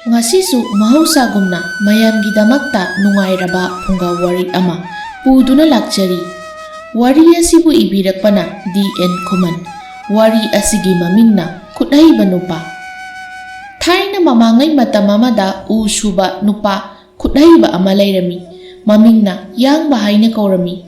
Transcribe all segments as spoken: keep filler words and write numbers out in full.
ꯉꯁꯤꯁꯨ ꯃꯍꯧꯁꯥꯒꯨꯝꯅ ꯃꯌꯥꯝꯒꯤꯗꯃꯛꯇ ꯅꯨꯡꯉꯥꯏꯔꯕ ꯐꯨꯡꯒꯥ ꯋꯥꯔꯤ ꯑꯃ ꯄꯨꯗꯨꯅ ꯂꯥꯛꯆꯔꯤ꯫ ꯋꯥꯔꯤ ꯑꯁꯤꯕꯨ ꯏꯕꯤꯔꯛꯄꯅ ꯗꯤ ꯑꯦꯟ ꯈꯨꯃꯟ꯫ ꯋꯥꯔꯤ ꯑꯁꯤꯒꯤ ꯃꯃꯤꯡꯅ ꯈꯨꯠꯍꯩꯕ ꯅꯨꯄꯥ꯫ ꯊꯥꯏꯅ ꯃꯃꯥꯡꯉꯩ ꯃꯇꯝ ꯑꯃꯗ ꯎ ꯁꯨꯕ ꯅꯨꯄꯥ ꯈꯨꯠꯍꯩꯕ ꯑꯃ ꯂꯩꯔꯝꯃꯤ꯫ ꯃꯃꯤꯡꯅ ꯌꯥꯡꯕ ꯍꯥꯏꯅ ꯀꯧꯔꯝꯃꯤ꯫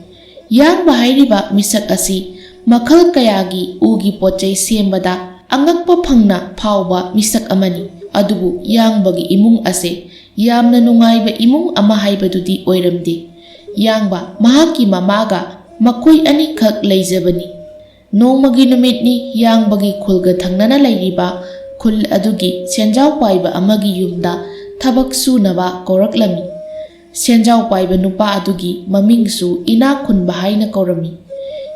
ꯌꯥꯡꯕ ꯍꯥꯏꯔꯤꯕ ꯃꯤꯁꯛ ꯑꯁꯤ ꯃꯈꯜ ꯀꯌꯥꯒꯤ ꯎꯒꯤ ꯄꯣꯠꯆꯩ ꯁꯦꯝꯕꯗ ꯑꯉꯛꯄ ꯐꯪꯅ ꯐꯥꯎꯕ ꯃꯤꯁꯛ ꯑꯃꯅꯤ꯫ ꯑꯗꯨꯕꯨ ꯌꯥꯡꯕꯒꯤ ꯏꯃꯨꯡ ꯑꯁꯦ ꯌꯥꯝꯅ ꯅꯨꯡꯉꯥꯏꯕ ꯏꯃꯨꯡ ꯑꯃ ꯍꯥꯏꯕꯗꯨꯗꯤ ꯑꯣꯏꯔꯝꯗꯦ꯫ ꯌꯥꯡꯕ ꯃꯍꯥꯛꯀꯤ ꯃꯃꯥꯒ ꯃꯈꯣꯏ ꯑꯅꯤꯈꯛ ꯂꯩꯖꯕꯅꯤ꯫ ꯅꯣꯡꯃꯒꯤ ꯅꯨꯃꯤꯠꯅꯤ, ꯌꯥꯡꯕꯒꯤ ꯈꯨꯜꯒ ꯊꯪꯅꯅ ꯂꯩꯔꯤꯕ ꯈꯨꯜ ꯑꯗꯨꯒꯤ ꯁꯦꯟꯖꯥꯎ ꯄꯥꯏꯕ ꯑꯃꯒꯤ ꯌꯨꯝꯗ ꯊꯕꯛ ꯁꯨꯅꯕ ꯀꯧꯔꯛꯂꯝꯃꯤ꯫ ꯁꯦꯟꯖꯥꯎ ꯄꯥꯏꯕ ꯅꯨꯄꯥ ꯑꯗꯨꯒꯤ ꯃꯃꯤꯡꯁꯨ ꯏꯅꯥꯛ ꯈꯨꯟꯕ ꯍꯥꯏꯅ ꯀꯧꯔꯝꯃꯤ꯫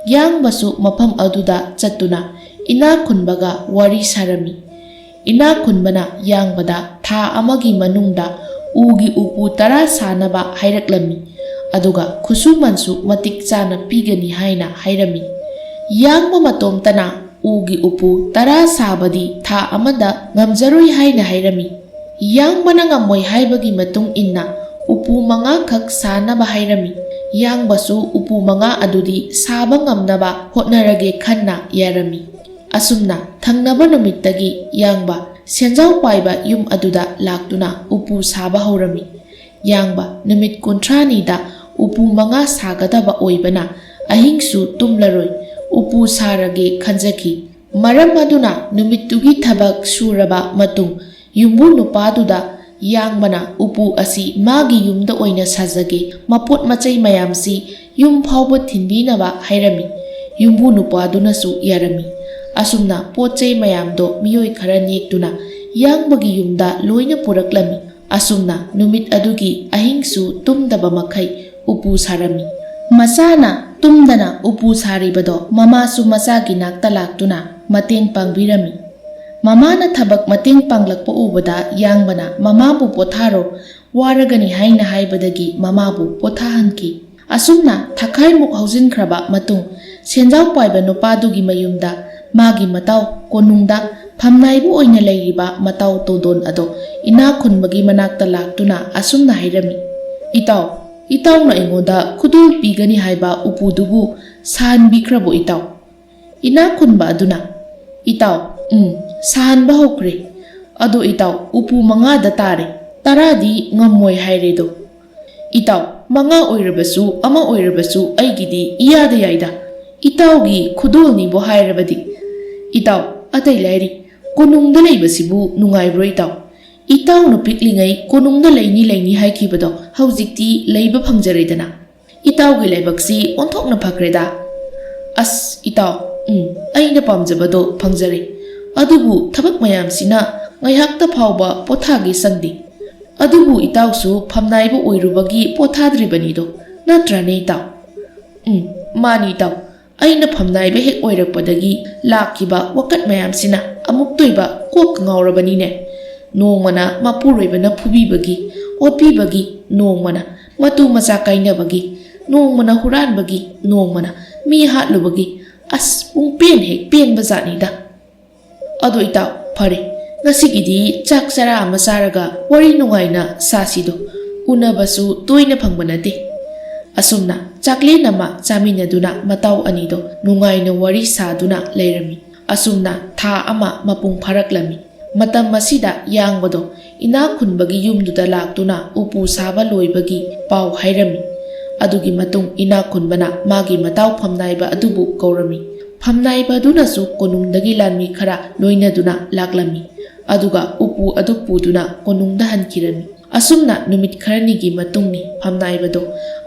ꯌꯥꯡꯕꯁꯨ ꯃꯐꯝ ꯑꯗꯨꯗ ꯆꯠꯇꯨꯅ ꯏꯅꯥꯛ ꯈꯨꯟꯕꯒ ꯋꯥꯔꯤ ꯁꯥꯔꯝꯃꯤ꯫ ꯏꯅꯥꯛ ꯈꯨꯟꯕꯅ ꯌꯥꯡꯕꯗ ꯊꯥ ꯑꯃꯒꯤ ꯃꯅꯨꯡꯗ ꯎꯒꯤ ꯎꯄꯨ ꯇꯔꯥ ꯁꯥꯅꯕ ꯍꯥꯏꯔꯛꯂꯝꯃꯤ, ꯑꯗꯨꯒ ꯈꯨꯠꯁꯨꯃꯟꯁꯨ ꯃꯇꯤꯛ ꯆꯥꯅ ꯄꯤꯒꯅꯤ ꯍꯥꯏꯅ ꯍꯥꯏꯔꯝꯃꯤ꯫ ꯌꯥꯡꯕ ꯃꯇꯣꯝꯇꯅ ꯎꯒꯤ ꯎꯄꯨ ꯇꯔꯥ ꯁꯥꯕꯗꯤ ꯊꯥ ꯑꯃꯗ ꯉꯝꯖꯔꯣꯏ ꯍꯥꯏꯅ ꯍꯥꯏꯔꯝꯃꯤ꯫ ꯌꯥꯡꯕꯅ ꯉꯝꯃꯣꯏ ꯍꯥꯏꯕꯒꯤ ꯃꯇꯨꯡ ꯏꯟꯅ ꯎꯄꯨ ꯃꯉꯥꯈꯛ ꯁꯥꯅꯕ ꯍꯥꯏꯔꯝꯃꯤ꯫ ꯌꯥꯡꯕꯁꯨ ꯎꯄꯨ ꯃꯉꯥ ꯑꯗꯨꯗꯤ ꯁꯥꯕ ꯉꯝꯅꯕ ꯍꯣꯠꯅꯔꯒꯦ ꯈꯟꯅ ꯌꯥꯔꯝꯃꯤ꯫ ꯑꯁꯨꯝꯅ ꯊꯪꯅꯕ ꯅꯨꯃꯤꯠꯇꯒꯤ ꯌꯥꯡꯕ ꯁꯦꯟꯖꯥꯎ ꯄꯥꯏꯕ ꯌꯨꯝ ꯑꯗꯨꯗ ꯂꯥꯛꯇꯨꯅ ꯎꯄꯨ ꯁꯥꯕ ꯍꯧꯔꯝꯃꯤ꯫ ꯌꯥꯡꯕ ꯅꯨꯃꯤꯠ ꯀꯨꯟꯊ꯭ꯔꯥꯅꯤꯗ ꯎꯄꯨ ꯃꯉꯥ ꯁꯥꯒꯗꯕ ꯑꯣꯏꯕꯅ ꯑꯍꯤꯡꯁꯨ ꯇꯨꯝꯂꯔꯣꯏ, ꯎꯄꯨ ꯁꯥꯔꯒꯦ ꯈꯟꯖꯈꯤ꯫ ꯃꯔꯝ ꯑꯗꯨꯅ ꯅꯨꯃꯤꯠꯇꯨꯒꯤ ꯊꯕꯛ ꯁꯨꯔꯕ ꯃꯇꯨꯡ ꯌꯨꯝꯕꯨ ꯅꯨꯄꯥꯗꯨꯗ ꯌꯥꯡꯕꯅ ꯎꯄꯨ ꯑꯁꯤ ꯃꯥꯒꯤ ꯌꯨꯝꯗ ꯑꯣꯏꯅ ꯁꯥꯖꯒꯦ, ꯃꯄꯣꯠ ꯃꯆꯩ ꯃꯌꯥꯝꯁꯤ ꯌꯨꯝ ꯐꯥꯎꯕ ꯊꯤꯟꯕꯤꯅꯕ ꯍꯥꯏꯔꯝꯃꯤ꯫ ꯌꯨꯝꯕꯨ ꯅꯨꯄꯥꯗꯨꯅꯁꯨ ꯌꯥꯔꯝꯃꯤ꯫ ꯑꯁꯨꯝꯅ ꯄꯣꯠ ꯆꯩ ꯃꯌꯥꯝꯗꯣ ꯃꯤꯑꯣꯏ ꯈꯔ ꯅꯦꯛꯇꯨꯅ ꯌꯥꯡꯕꯒꯤ ꯌꯨꯝꯗ ꯂꯣꯏꯅ ꯄꯨꯔꯛꯂꯝꯃꯤ꯫ ꯑꯁꯨꯝꯅ ꯅꯨꯃꯤꯠ ꯑꯗꯨꯒꯤ ꯑꯍꯤꯡꯁꯨ ꯇꯨꯝꯗꯕ ꯃꯈꯩ ꯎꯄꯨ ꯁꯥꯔꯝꯃꯤ꯫ ꯃꯆꯥꯅ ꯇꯨꯝꯗꯅ ꯎꯄꯨ ꯁꯥꯔꯤꯕꯗꯣ ꯃꯃꯥꯁꯨ ꯃꯆꯥꯒꯤ ꯅꯥꯛꯇ ꯂꯥꯛꯇꯨꯅ ꯃꯇꯦꯡ ꯄꯥꯡꯕꯤꯔꯝꯃꯤ꯫ ꯃꯃꯥꯅ ꯊꯕꯛ ꯃꯇꯦꯡ ꯄꯥꯡꯂꯛꯄ ꯎꯕꯗ ꯌꯥꯡꯕꯅ ꯃꯃꯥꯕꯨ "ꯄꯣꯊꯥꯔꯣ, ꯋꯥꯔꯒꯅꯤ" ꯍꯥꯏꯅ ꯍꯥꯏꯕꯗꯒꯤ ꯃꯃꯥꯕꯨ ꯄꯣꯊꯥꯍꯟꯈꯤ꯫ ꯑꯁꯨꯝꯅ ꯊꯥꯈꯥꯏꯃꯨꯛ ꯍꯧꯖꯤꯟꯈ꯭ꯔꯕ ꯃꯇꯨꯡ ꯁꯦꯟꯖꯥꯎ ꯄꯥꯏꯕ ꯅꯨꯄꯥꯗꯨꯒꯤ ꯃꯌꯨꯝꯗ ꯃꯥꯒꯤ ꯃꯇꯥꯎ ꯀꯣꯅꯨꯡꯗ ꯐꯝꯅꯥꯏꯕ ꯑꯣꯏꯅ ꯂꯩꯔꯤꯕ ꯃꯇꯥꯎ ꯇꯣꯟꯗꯣꯟ ꯑꯗꯣ ꯏꯅꯥꯛ ꯈꯨꯟꯕꯒꯤ ꯃꯅꯥꯛꯇ ꯂꯥꯛꯇꯨꯅ ꯑꯁꯨꯝꯅ ꯍꯥꯏꯔꯝꯃꯤ, "ꯏꯇꯥꯎ, ꯏꯇꯥꯎꯅ ꯑꯩꯉꯣꯟꯗ ꯈꯨꯗꯣꯜ ꯄꯤꯒꯅꯤ ꯍꯥꯏꯕ ꯎꯄꯨꯗꯨꯕꯨ ꯁꯥꯍꯟꯕꯤꯈ꯭ꯔꯕꯣ ꯏꯇꯥꯎ?" ꯏꯅꯥꯛ ꯈꯨꯟꯕ ꯑꯗꯨꯅ, "ꯏꯇꯥꯎ, ꯎꯝ, ꯁꯥꯍꯟꯕ ꯍꯧꯈ꯭ꯔꯦ꯫ ꯑꯗꯣ ꯏꯇꯥꯎ, ꯎꯄꯨ ꯃꯉꯥꯗ ꯇꯥꯔꯦ, ꯇꯔꯥꯗꯤ ꯉꯝꯃꯣꯏ ꯍꯥꯏꯔꯦꯗꯣ꯫" "ꯏꯇꯥꯎ, ꯃꯉꯥ ꯑꯣꯏꯔꯕꯁꯨ, ꯑꯃ ꯑꯣꯏꯔꯕꯁꯨ ꯑꯩꯒꯤꯗꯤ ꯏꯌꯥꯗ ꯌꯥꯏꯗ꯫ ꯏꯇꯥꯎꯒꯤ ꯈꯨꯗꯣꯜꯅꯤꯕꯨ ꯍꯥꯏꯔꯕꯗꯤ꯫" "ꯏꯇꯥꯎ, ꯑꯇꯩ ꯂꯥꯏꯔꯤ, ꯀꯣꯅꯨꯡꯗ ꯂꯩꯕꯁꯤꯕꯨ ꯅꯨꯡꯉꯥꯏꯕ꯭ꯔꯣ ꯏꯇꯥꯎ? ꯏꯇꯥꯎꯅ ꯄꯤꯛꯂꯤꯉꯩ ꯀꯣꯅꯨꯡꯗ ꯂꯩꯅꯤ ꯂꯩꯅꯤ ꯍꯥꯏꯈꯤꯕꯗꯣ ꯍꯧꯖꯤꯛꯇꯤ ꯂꯩꯕ ꯐꯪꯖꯔꯦꯗꯅ꯫ ꯏꯇꯥꯎꯒꯤ ꯂꯥꯏꯕꯛꯁꯤ ꯑꯣꯟꯊꯣꯛꯅ ꯐꯈ꯭ꯔꯦꯗ꯫" "ꯑꯁ ꯏꯇꯥꯎ, ꯎꯝ, ꯑꯩꯅ ꯄꯥꯝꯖꯕꯗꯣ ꯐꯪꯖꯔꯦ꯫ ꯑꯗꯨꯕꯨ ꯊꯕꯛ ꯃꯌꯥꯝꯁꯤꯅ ꯉꯥꯏꯍꯥꯛꯇ ꯐꯥꯎꯕ ꯄꯣꯊꯥꯒꯦ ꯁꯪꯗꯦ꯫ ꯑꯗꯨꯕꯨ ꯏꯇꯥꯎꯁꯨ ꯐꯝꯅꯥꯏꯕ ꯑꯣꯏꯔꯨꯕꯒꯤ ꯄꯣꯊꯥꯗ꯭ꯔꯤꯕꯅꯤꯗꯣ, ꯅꯠꯇ꯭ꯔꯅꯦ ꯏꯇꯥꯎ?" "ꯎꯝ, ꯃꯥꯅꯤ ꯏꯇꯥꯎ, ꯑꯩꯅ ꯐꯝꯅꯥꯏꯕ ꯍꯦꯛ ꯑꯣꯏꯔꯛꯄꯗꯒꯤ ꯂꯥꯛꯈꯤꯕ ꯋꯥꯀꯠ ꯃꯌꯥꯝꯁꯤꯅ ꯑꯃꯨꯛꯇꯣꯏꯕ ꯀꯣꯛ ꯉꯥꯎꯔꯕꯅꯤꯅꯦ꯫ ꯅꯣꯡꯃꯅ ꯃꯄꯨꯔꯣꯏꯕꯅ ꯐꯨꯕꯤꯕꯒꯤ, ꯑꯣꯠꯄꯤꯕꯒꯤ, ꯅꯣꯡꯃꯅ ꯃꯇꯨ ꯃꯆꯥ ꯀꯥꯏꯅꯕꯒꯤ, ꯅꯣꯡꯃꯅ ꯍꯨꯔꯥꯟꯕꯒꯤ, ꯅꯣꯡꯃꯅ ꯃꯤ ꯍꯥꯠꯂꯨꯕꯒꯤ, ꯑꯁ, ꯄꯨꯡ ꯄꯦꯟ ꯍꯦꯛ ꯄꯦꯟꯕ ꯖꯥꯠꯅꯤꯗ꯫ ꯑꯗꯣ ꯏꯇꯥꯎ, ꯐꯔꯦ, ꯉꯁꯤꯒꯤꯗꯤ ꯆꯥꯛ ꯆꯔꯥ ꯑꯃ ꯆꯥꯔꯒ ꯋꯥꯔꯤ ꯅꯨꯡꯉꯥꯏꯅ ꯁꯥꯁꯤꯗꯣ, ꯎꯅꯕꯁꯨ ꯇꯣꯏꯅ ꯐꯪꯕ ꯅꯠꯇꯦ꯫" ꯑꯁꯨꯝꯅ ꯆꯥꯛꯂꯦꯟ ꯑꯃ ꯆꯥꯃꯤꯟꯅꯗꯨꯅ ꯃꯇꯥꯎ ꯑꯅꯤꯗꯣ ꯅꯨꯡꯉꯥꯏꯅ ꯋꯥꯔꯤ ꯁꯥꯗꯨꯅ ꯂꯩꯔꯝꯃꯤ꯫ ꯑꯁꯨꯝꯅ ꯊꯥ ꯑꯃ ꯃꯄꯨꯡ ꯐꯥꯔꯛꯂꯝꯃꯤ꯫ ꯃꯇꯝ ꯑꯁꯤꯗ ꯌꯥꯡꯕꯗꯣ ꯏꯅꯥꯛ ꯈꯨꯟꯕꯒꯤ ꯌꯨꯝꯗꯨꯗ ꯂꯥꯛꯇꯨꯅ ꯎꯄꯨ ꯁꯥꯕ ꯂꯣꯏꯕꯒꯤ ꯄꯥꯎ ꯍꯥꯏꯔꯝꯃꯤ꯫ ꯑꯗꯨꯒꯤ ꯃꯇꯨꯡ ꯏꯅꯥꯛ ꯈꯨꯟꯕꯅ ꯃꯥꯒꯤ ꯃꯇꯥꯎ ꯐꯝꯅꯥꯏꯕ ꯑꯗꯨꯕꯨ ꯀꯧꯔꯝꯃꯤ꯫ ꯐꯝꯅꯥꯏꯕ ꯑꯗꯨꯅꯁꯨ ꯀꯣꯅꯨꯡꯗꯒꯤ ꯂꯥꯟꯃꯤ ꯈꯔ ꯂꯣꯏꯅꯗꯨꯅ ꯂꯥꯛꯂꯝꯃꯤ꯫ ꯑꯗꯨꯒ ꯎꯄꯨ ꯑꯗꯨ ꯄꯨꯗꯨꯅ ꯀꯣꯅꯨꯡꯗ ꯍꯟꯈꯤꯔꯝꯃꯤ꯫ ꯑꯁꯨꯝꯅ ꯅꯨꯃꯤꯠ ꯈꯔꯅꯤꯒꯤ ꯃꯇꯨꯡꯅꯤ꯫ ꯐꯝꯅꯥꯏꯕꯗꯣ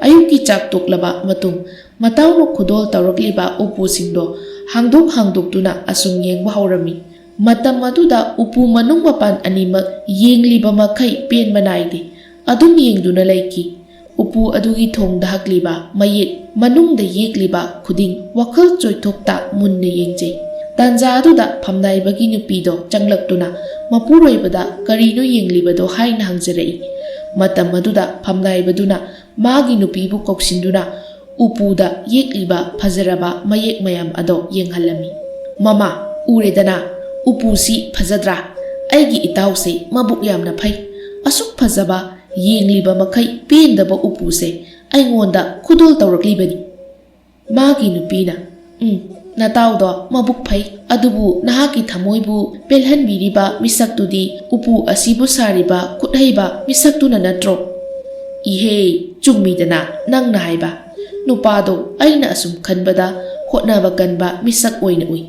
ꯑꯌꯨꯛꯀꯤ ꯆꯥꯛ ꯇꯣꯛꯂꯕ ꯃꯇꯨꯡ ꯃꯇꯥꯎꯅ ꯈꯨꯗꯣꯜ ꯇꯧꯔꯛꯂꯤꯕ ꯎꯄꯨꯁꯤꯡꯗꯣ ꯍꯥꯡꯗꯣꯛ ꯍꯥꯡꯗꯣꯛꯇꯨꯅ ꯑꯁꯨꯝ ꯌꯦꯡꯕ ꯍꯧꯔꯝꯃꯤ꯫ ꯃꯇꯝ ꯑꯗꯨꯗ ꯎꯄꯨ ꯃꯅꯨꯡ ꯃꯄꯥꯟ ꯑꯅꯤꯃꯛ ꯌꯦꯡꯂꯤꯕ ꯃꯈꯩ ꯄꯦꯟꯕ ꯅꯥꯏꯗꯦ꯫ ꯑꯗꯨꯝ ꯌꯦꯡꯗꯨꯅ ꯂꯩꯈꯤ꯫ ꯎꯄꯨ ꯑꯗꯨꯒꯤ ꯊꯣꯡꯗ ꯍꯛꯂꯤꯕ ꯃꯌꯦꯛ, ꯃꯅꯨꯡꯗ ꯌꯦꯛꯂꯤꯕ ꯈꯨꯗꯤꯡ ꯋꯥꯈꯜ ꯆꯣꯏꯊꯣꯛꯇ ꯃꯨꯟꯅ ꯌꯦꯡꯖꯩ꯫ ꯇꯥꯟꯖꯥ ꯑꯗꯨꯗ ꯐꯝꯅꯥꯏꯕꯒꯤ ꯅꯨꯄꯤꯗꯣ ꯆꯪꯂꯛꯇꯨꯅ ꯃꯄꯨꯔꯣꯏꯕꯗ ꯀꯔꯤꯅꯣ ꯌꯦꯡꯂꯤꯕꯗꯣ ꯍꯥꯏꯅ ꯍꯪꯖꯔꯛꯏ꯫ ꯃꯇꯝ ꯑꯗꯨꯗ ꯐꯝꯅꯥꯏꯕꯗꯨꯅ ꯃꯥꯒꯤ ꯅꯨꯄꯤꯕꯨ ꯀꯧꯁꯤꯟꯗꯨꯅ ꯎꯄꯨꯗ ꯌꯦꯛꯂꯤꯕ ꯐꯖꯔꯕ ꯃꯌꯦꯛ ꯃꯌꯥꯝ ꯑꯗꯣ ꯌꯦꯡꯍꯜꯂꯝꯃꯤ꯫ "ꯃꯃꯥ, ꯎꯔꯦꯗꯅ, "ꯎꯄꯨꯁꯤ ꯐꯖꯗ꯭ꯔꯥ? ꯑꯩꯒꯤ ꯏꯇꯥꯎꯁꯦ ꯃꯕꯨꯛ ꯌꯥꯝꯅ ꯐꯩ꯫ ꯑꯁꯨꯛ ꯐꯖꯕ, ꯌꯦꯡꯂꯤꯕ ꯃꯈꯩ ꯄꯦꯟꯗꯕ ꯎꯄꯨꯁꯦ ꯑꯩꯉꯣꯟꯗ ꯈꯨꯗꯣꯜ ꯇꯧꯔꯛꯂꯤꯕꯅꯤ꯫" ꯃꯥꯒꯤ ꯅꯨꯄꯤꯅ, "ꯎꯝ, ꯅꯇꯥꯎꯗꯣ ꯃꯕꯨꯛ ꯐꯩ, ꯑꯗꯨꯕꯨ ꯅꯍꯥꯛꯀꯤ ꯊꯃꯣꯏꯕꯨ ꯄꯦꯜꯍꯟꯕꯤꯔꯤꯕ ꯃꯤꯁꯛꯇꯨꯗꯤ ꯎꯄꯨ ꯑꯁꯤꯕꯨ ꯁꯥꯔꯤꯕ ꯈꯨꯠꯍꯩꯕ ꯃꯤꯁꯛꯇꯨꯅ ꯅꯠꯇ꯭ꯔꯣ?" "ꯏꯍꯦ, ꯆꯨꯝꯃꯤꯗꯅ ꯅꯪꯅ ꯍꯥꯏꯕ꯫ ꯅꯨꯄꯥꯗꯣ ꯑꯩꯅ ꯑꯁꯨꯝ ꯈꯟꯕꯗ ꯍꯣꯠꯅꯕ ꯀꯟꯕ ꯃꯤꯁꯛ ꯑꯣꯏꯅ ꯎꯏ꯫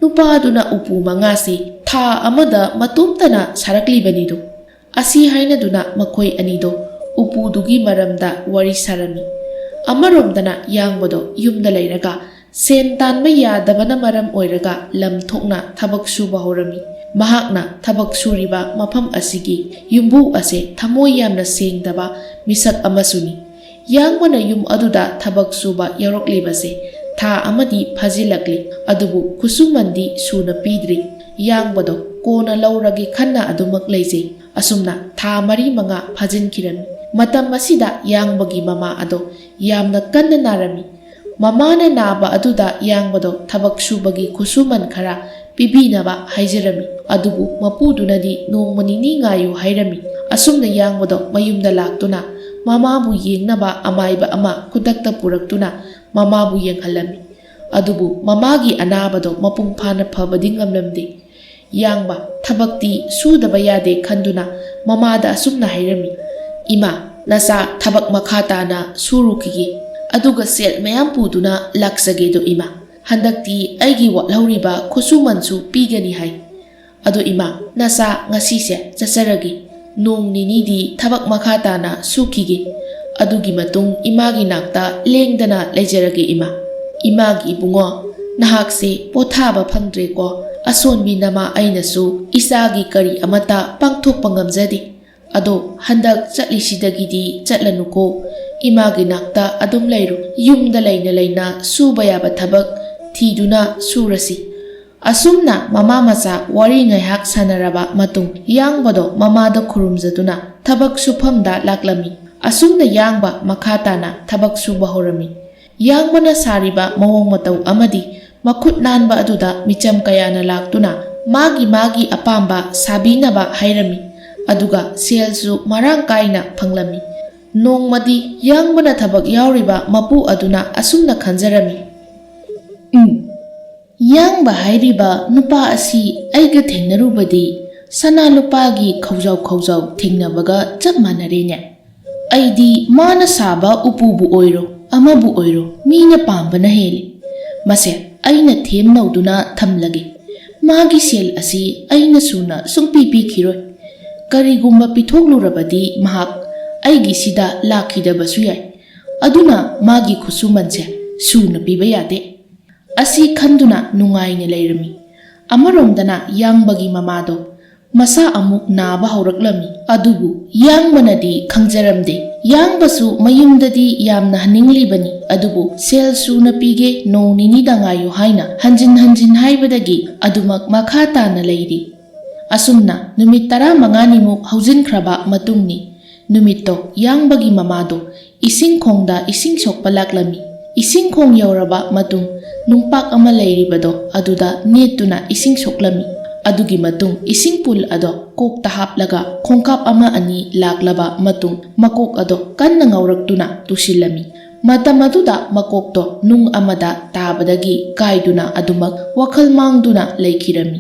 ꯅꯨꯄꯥꯗꯨꯅ ꯎꯄꯨ ꯃꯉꯥꯁꯤ ꯊꯥ ꯑꯃꯗ ꯃꯇꯣꯝꯇꯅ ꯁꯥꯔꯛꯂꯤꯕꯅꯤꯗꯣ꯫" ꯑꯁꯤ ꯍꯥꯏꯅꯗꯨꯅ ꯃꯈꯣꯏ ꯑꯅꯤꯗꯣ ꯎꯄꯨꯗꯨꯒꯤ ꯃꯔꯝꯗ ꯋꯥꯔꯤ ꯁꯥꯔꯝꯃꯤ꯫ ꯑꯃꯔꯣꯝꯗꯅ ꯌꯥꯡꯕꯗꯣ ꯌꯨꯝꯗ ꯂꯩꯔꯒ ꯁꯦꯟ ꯇꯥꯟꯕ ꯌꯥꯗꯕꯅ ꯃꯔꯝ ꯑꯣꯏꯔꯒ ꯂꯝ ꯊꯣꯛꯅ ꯊꯕꯛ ꯁꯨꯕ ꯍꯧꯔꯝꯃꯤ꯫ ꯃꯍꯥꯛꯅ ꯊꯕꯛ ꯁꯨꯔꯤꯕ ꯃꯐꯝ ꯑꯁꯤꯒꯤ ꯌꯨꯝꯕꯨ ꯑꯁꯦ ꯊꯃꯣꯏ ꯌꯥꯝꯅ ꯁꯦꯡꯗꯕ ꯃꯤꯁꯛ ꯑꯃꯁꯨꯅꯤ꯫ ꯌꯥꯡꯕꯅ ꯌꯨꯝ ꯑꯗꯨꯗ ꯊꯕꯛ ꯁꯨꯕ ꯌꯥꯎꯔꯛꯂꯤꯕꯁꯦ ꯊꯥ ꯑꯃꯗꯤ ꯐꯥꯖꯤꯜꯂꯛꯂꯤ, ꯑꯗꯨꯕꯨ ꯈꯨꯠꯁꯨꯃꯟꯗꯤ ꯁꯨꯅ ꯄꯤꯗ꯭ꯔꯤ꯫ ꯌꯥꯡꯕꯗꯣ ꯀꯣꯟꯅ ꯂꯧꯔꯒꯦ ꯈꯟꯅ ꯑꯗꯨꯃꯛ ꯂꯩꯖꯩ꯫ ꯑꯁꯨꯝꯅ ꯊꯥ ꯃꯔꯤ ꯃꯉꯥ ꯐꯥꯖꯤꯟꯈꯤꯔꯝꯃꯤ꯫ ꯃꯇꯝ ꯑꯁꯤꯗ ꯌꯥꯡꯕꯒꯤ ꯃꯃꯥ ꯑꯗꯣ ꯌꯥꯝꯅ ꯀꯟꯅ ꯅꯥꯔꯝꯃꯤ꯫ ꯃꯃꯥꯅ ꯅꯥꯕ ꯑꯗꯨꯗ ꯌꯥꯡꯕꯗꯣ ꯊꯕꯛ ꯁꯨꯕꯒꯤ ꯈꯨꯠꯁꯨꯃꯟ ꯈꯔ ꯄꯤꯕꯤꯅꯕ ꯍꯥꯏꯖꯔꯝꯃꯤ꯫ ꯑꯗꯨꯕꯨ ꯃꯄꯨꯗꯨꯅꯗꯤ ꯅꯣꯡꯃ ꯅꯤꯅꯤ ꯉꯥꯏꯌꯨ ꯍꯥꯏꯔꯝꯃꯤ꯫ ꯑꯁꯨꯝꯅ ꯌꯥꯡꯕꯗꯣ ꯃꯌꯨꯝꯗ ꯂꯥꯛꯇꯨꯅ ꯃꯃꯥꯕꯨ ꯌꯦꯡꯅꯕ ꯑꯃꯥꯏꯕ ꯑꯃ ꯈꯨꯗꯛꯇ ꯄꯨꯔꯛꯇꯨꯅ ꯃꯃꯥꯕꯨ ꯌꯦꯡꯍꯜꯂꯝꯃꯤ꯫ ꯑꯗꯨꯕꯨ ꯃꯃꯥꯒꯤ ꯑꯅꯥꯕꯗꯣ ꯃꯄꯨꯡ ꯐꯥꯅ ꯐꯕꯗꯤ ꯉꯝꯂꯝꯗꯦ꯫ ꯌꯥꯡꯕ ꯊꯕꯛꯇꯤ ꯁꯨꯗꯕ ꯌꯥꯗꯦ ꯈꯟꯗꯨꯅ ꯃꯃꯥꯗ ꯑꯁꯨꯝꯅ ꯍꯥꯏꯔꯝꯃꯤ, "ꯏꯃꯥ, ꯅꯆꯥ ꯊꯕꯛ ꯃꯈꯥ ꯇꯥꯅ ꯁꯨꯔꯨꯈꯤꯒꯦ, ꯑꯗꯨꯒ ꯁꯦꯜ ꯃꯌꯥꯝ ꯄꯨꯗꯨꯅ ꯂꯥꯛꯆꯒꯦꯗꯣ ꯏꯃꯥ꯫ ꯍꯟꯗꯛꯇꯤ ꯑꯩꯒꯤ ꯋꯥꯠꯍꯧꯔꯤꯕ ꯈꯨꯠꯁꯨꯃꯟꯁꯨ ꯄꯤꯒꯅꯤ ꯍꯥꯏ꯫ ꯑꯗꯣ ꯏꯃꯥ, ꯅꯆꯥ ꯉꯁꯤꯁꯦ ꯆꯠꯆꯔꯒꯦ꯫ ꯅꯣꯡ ꯅꯤꯅꯤꯗꯤ ꯊꯕꯛ ꯃꯈꯥ ꯇꯥꯅ ꯁꯨꯈꯤꯒꯦ꯫ ꯑꯗꯨꯒꯤ ꯃꯇꯨꯡ ꯏꯃꯥꯒꯤ ꯅꯥꯛꯇ ꯂꯦꯡꯗꯅ ꯂꯩꯖꯔꯒꯦ ꯏꯃꯥ꯫" "ꯏꯃꯥꯒꯤ ꯏꯕꯨꯡꯉꯣ, ꯅꯍꯥꯛꯁꯦ ꯄꯣꯊꯥꯕ ꯐꯪꯗ꯭ꯔꯦꯀꯣ꯫ ꯑꯁꯣꯟꯕꯤ ꯅꯃꯥ ꯑꯩꯅꯁꯨ ꯏꯆꯥꯒꯤ ꯀꯔꯤ ꯑꯃꯠꯇ ꯄꯥꯡꯊꯣꯛꯄ ꯉꯝꯖꯗꯦ꯫ ꯑꯗꯣ ꯍꯟꯗꯛ ꯆꯠꯂꯤꯁꯤꯗꯒꯤꯗꯤ ꯆꯠꯂꯅꯨꯀꯣ꯫ ꯏꯃꯥꯒꯤ ꯅꯥꯛꯇ ꯑꯗꯨꯝ ꯂꯩꯔꯣ꯫ ꯌꯨꯝꯗ ꯂꯩꯅ ꯂꯩꯅ ꯁꯨꯕ ꯌꯥꯕ ꯊꯕꯛ ꯊꯤꯗꯨꯅ ꯁꯨꯔꯁꯤ꯫" ꯑꯁꯨꯝꯅ ꯃꯃꯥ ꯃꯆꯥ ꯋꯥꯔꯤ ꯉꯥꯏꯍꯥꯛ ꯁꯥꯟꯅꯔꯕ ꯃꯇꯨꯡ, ꯌꯥꯡꯕꯗꯣ ꯃꯃꯥꯗ ꯈꯨꯔꯨꯝꯖꯗꯨꯅ ꯊꯕꯛ ꯁꯨꯐꯝꯗ ꯂꯥꯛꯂꯝꯃꯤ꯫ ꯑꯁꯨꯝꯅ ꯌꯥꯡꯕ ꯃꯈꯥ ꯇꯥꯅ ꯊꯕꯛ ꯁꯨꯕ ꯍꯧꯔꯝꯃꯤ꯫ ꯌꯥꯡꯕꯅ ꯁꯥꯔꯤꯕ ꯃꯑꯣꯡ ꯃꯇꯧ ꯑꯃꯗꯤ ꯃꯈꯨꯠ ꯅꯥꯟꯕ ꯑꯗꯨꯗ ꯃꯤꯆꯝ ꯀꯌꯥꯅ ꯂꯥꯛꯇꯨꯅ ꯃꯥꯒꯤ ꯃꯥꯒꯤ ꯑꯄꯥꯝꯕ ꯁꯥꯕꯤꯅꯕ ꯍꯥꯏꯔꯝꯃꯤ꯫ ꯑꯗꯨꯒ ꯁꯦꯜꯁꯨ ꯃꯔꯥꯡ ꯀꯥꯏꯅ ꯐꯪꯂꯝꯃꯤ꯫ ꯅꯣꯡꯃꯗꯤ ꯌꯥꯡꯕꯅ ꯊꯕꯛ ꯌꯥꯎꯔꯤꯕ ꯃꯄꯨ ꯑꯗꯨꯅ ꯑꯁꯨꯝꯅ ꯈꯟꯖꯔꯝꯃꯤ, "ꯎꯝ, ꯌꯥꯡꯕ ꯍꯥꯏꯔꯤꯕ ꯅꯨꯄꯥ ꯑꯁꯤ ꯑꯩꯒ ꯊꯦꯡꯅꯔꯨꯕꯗꯤ ꯁꯅꯥ ꯂꯨꯄꯥꯒꯤ ꯈꯧꯖꯥꯎ ꯈꯧꯖꯥꯎ ꯊꯦꯡꯅꯕꯒ ꯆꯞ ꯃꯥꯟꯅꯔꯦꯅꯦ꯫ ꯑꯩꯗꯤ ꯃꯥꯅ ꯁꯥꯕ ꯎꯄꯨꯕꯨ ꯑꯣꯏꯔꯣ, ꯑꯃꯕꯨ ꯑꯣꯏꯔꯣ, ꯃꯤꯅ ꯄꯥꯝꯕꯅ ꯍꯦꯜꯂꯤ꯫ ꯃꯁꯦ ꯑꯩꯅ ꯊꯦꯝꯅꯧꯗꯨꯅ ꯊꯝꯂꯒꯦ꯫ ꯃꯥꯒꯤ ꯁꯦꯜ ꯑꯁꯤ ꯑꯩꯅ ꯁꯨꯅ ꯁꯨꯡꯄꯤ ꯄꯤꯈꯤꯔꯣꯏ꯫ ꯀꯔꯤꯒꯨꯝꯕ ꯄꯤꯊꯣꯛꯂꯨꯔꯕꯗꯤ ꯃꯍꯥꯛ ꯑꯩꯒꯤꯁꯤꯗ ꯂꯥꯛꯈꯤꯗꯕꯁꯨ ꯌꯥꯏ꯫ ꯑꯗꯨꯅ ꯃꯥꯒꯤ ꯈꯨꯠꯁꯨꯃꯟꯁꯦ ꯁꯨꯅ ꯄꯤꯕ ꯌꯥꯗꯦ"꯫ ꯑꯁꯤ ꯈꯟꯗꯨꯅ ꯅꯨꯡꯉꯥꯏꯅ ꯂꯩꯔꯝꯃꯤ꯫ ꯑꯃꯔꯣꯝꯗꯅ ꯌꯥꯡꯕꯒꯤ ꯃꯃꯥꯗꯣ ꯃꯁꯥ ꯑꯃꯨꯛ ꯅꯥꯕ ꯍꯧꯔꯛꯂꯝꯃꯤ꯫ ꯑꯗꯨꯕꯨ ꯌꯥꯡꯕꯅꯗꯤ ꯈꯪꯖꯔꯝꯗꯦ꯫ ꯌꯥꯡꯕꯁꯨ ꯃꯌꯨꯝꯗꯗꯤ ꯌꯥꯝꯅ ꯍꯟꯅꯤꯡꯂꯤꯕꯅꯤ, ꯑꯗꯨꯕꯨ "ꯁꯦꯜ ꯁꯨꯅ ꯄꯤꯒꯦ, ꯅꯣꯡ ꯅꯤꯅꯤꯗ ꯉꯥꯏꯌꯨ" ꯍꯥꯏꯅ ꯍꯟꯖꯤꯟ ꯍꯟꯖꯤꯟ ꯍꯥꯏꯕꯗꯒꯤ ꯑꯗꯨꯃꯛ ꯃꯈꯥ ꯇꯥꯅ ꯂꯩꯔꯤ꯫ ꯑꯁꯨꯝꯅ ꯅꯨꯃꯤꯠ ꯇꯔꯥꯃꯉꯥꯅꯤꯃꯨꯛ ꯍꯧꯖꯤꯟꯈ꯭ꯔꯕ ꯃꯇꯨꯡꯅꯤ꯫ ꯅꯨꯃꯤꯠꯇꯣ ꯌꯥꯡꯕꯒꯤ ꯃꯃꯥꯗꯣ ꯏꯁꯤꯡ ꯈꯣꯡꯗ ꯏꯁꯤꯡ ꯁꯣꯛꯄ ꯂꯥꯛꯂꯝꯃꯤ꯫ ꯏꯁꯤꯡ ꯈꯣꯡ ꯌꯧꯔꯕ ꯃꯇꯨꯡ, ꯅꯨꯡꯄꯥꯛ ꯑꯃ ꯂꯩꯔꯤꯕꯗꯣ ꯑꯗꯨꯗ ꯅꯦꯠꯇꯨꯅ ꯏꯁꯤꯡ ꯁꯣꯛꯂꯝꯃꯤ꯫ ꯑꯗꯨꯒꯤ ꯃꯇꯨꯡ ꯏꯁꯤꯡ ꯄꯨꯜ ꯑꯗꯣ ꯀꯣꯛꯇ ꯍꯥꯞꯂꯒ ꯈꯣꯡꯀꯥꯞ ꯑꯃ ꯑꯅꯤ ꯂꯥꯛꯂꯕ ꯃꯇꯨꯡ, ꯃꯀꯣꯛ ꯑꯗꯣ ꯀꯟꯅ ꯉꯧꯔꯛꯇꯨꯅ ꯇꯨꯁꯤꯜꯂꯝꯃꯤ꯫ ꯃꯇꯝ ꯑꯗꯨꯗ ꯃꯀꯣꯛꯇꯣ ꯅꯨꯡ ꯑꯃꯗ ꯇꯥꯕꯗꯒꯤ ꯀꯥꯏꯗꯨꯅ ꯑꯗꯨꯃꯛ ꯋꯥꯈꯜ ꯃꯥꯡꯗꯨꯅ ꯂꯩꯈꯤꯔꯝꯃꯤ꯫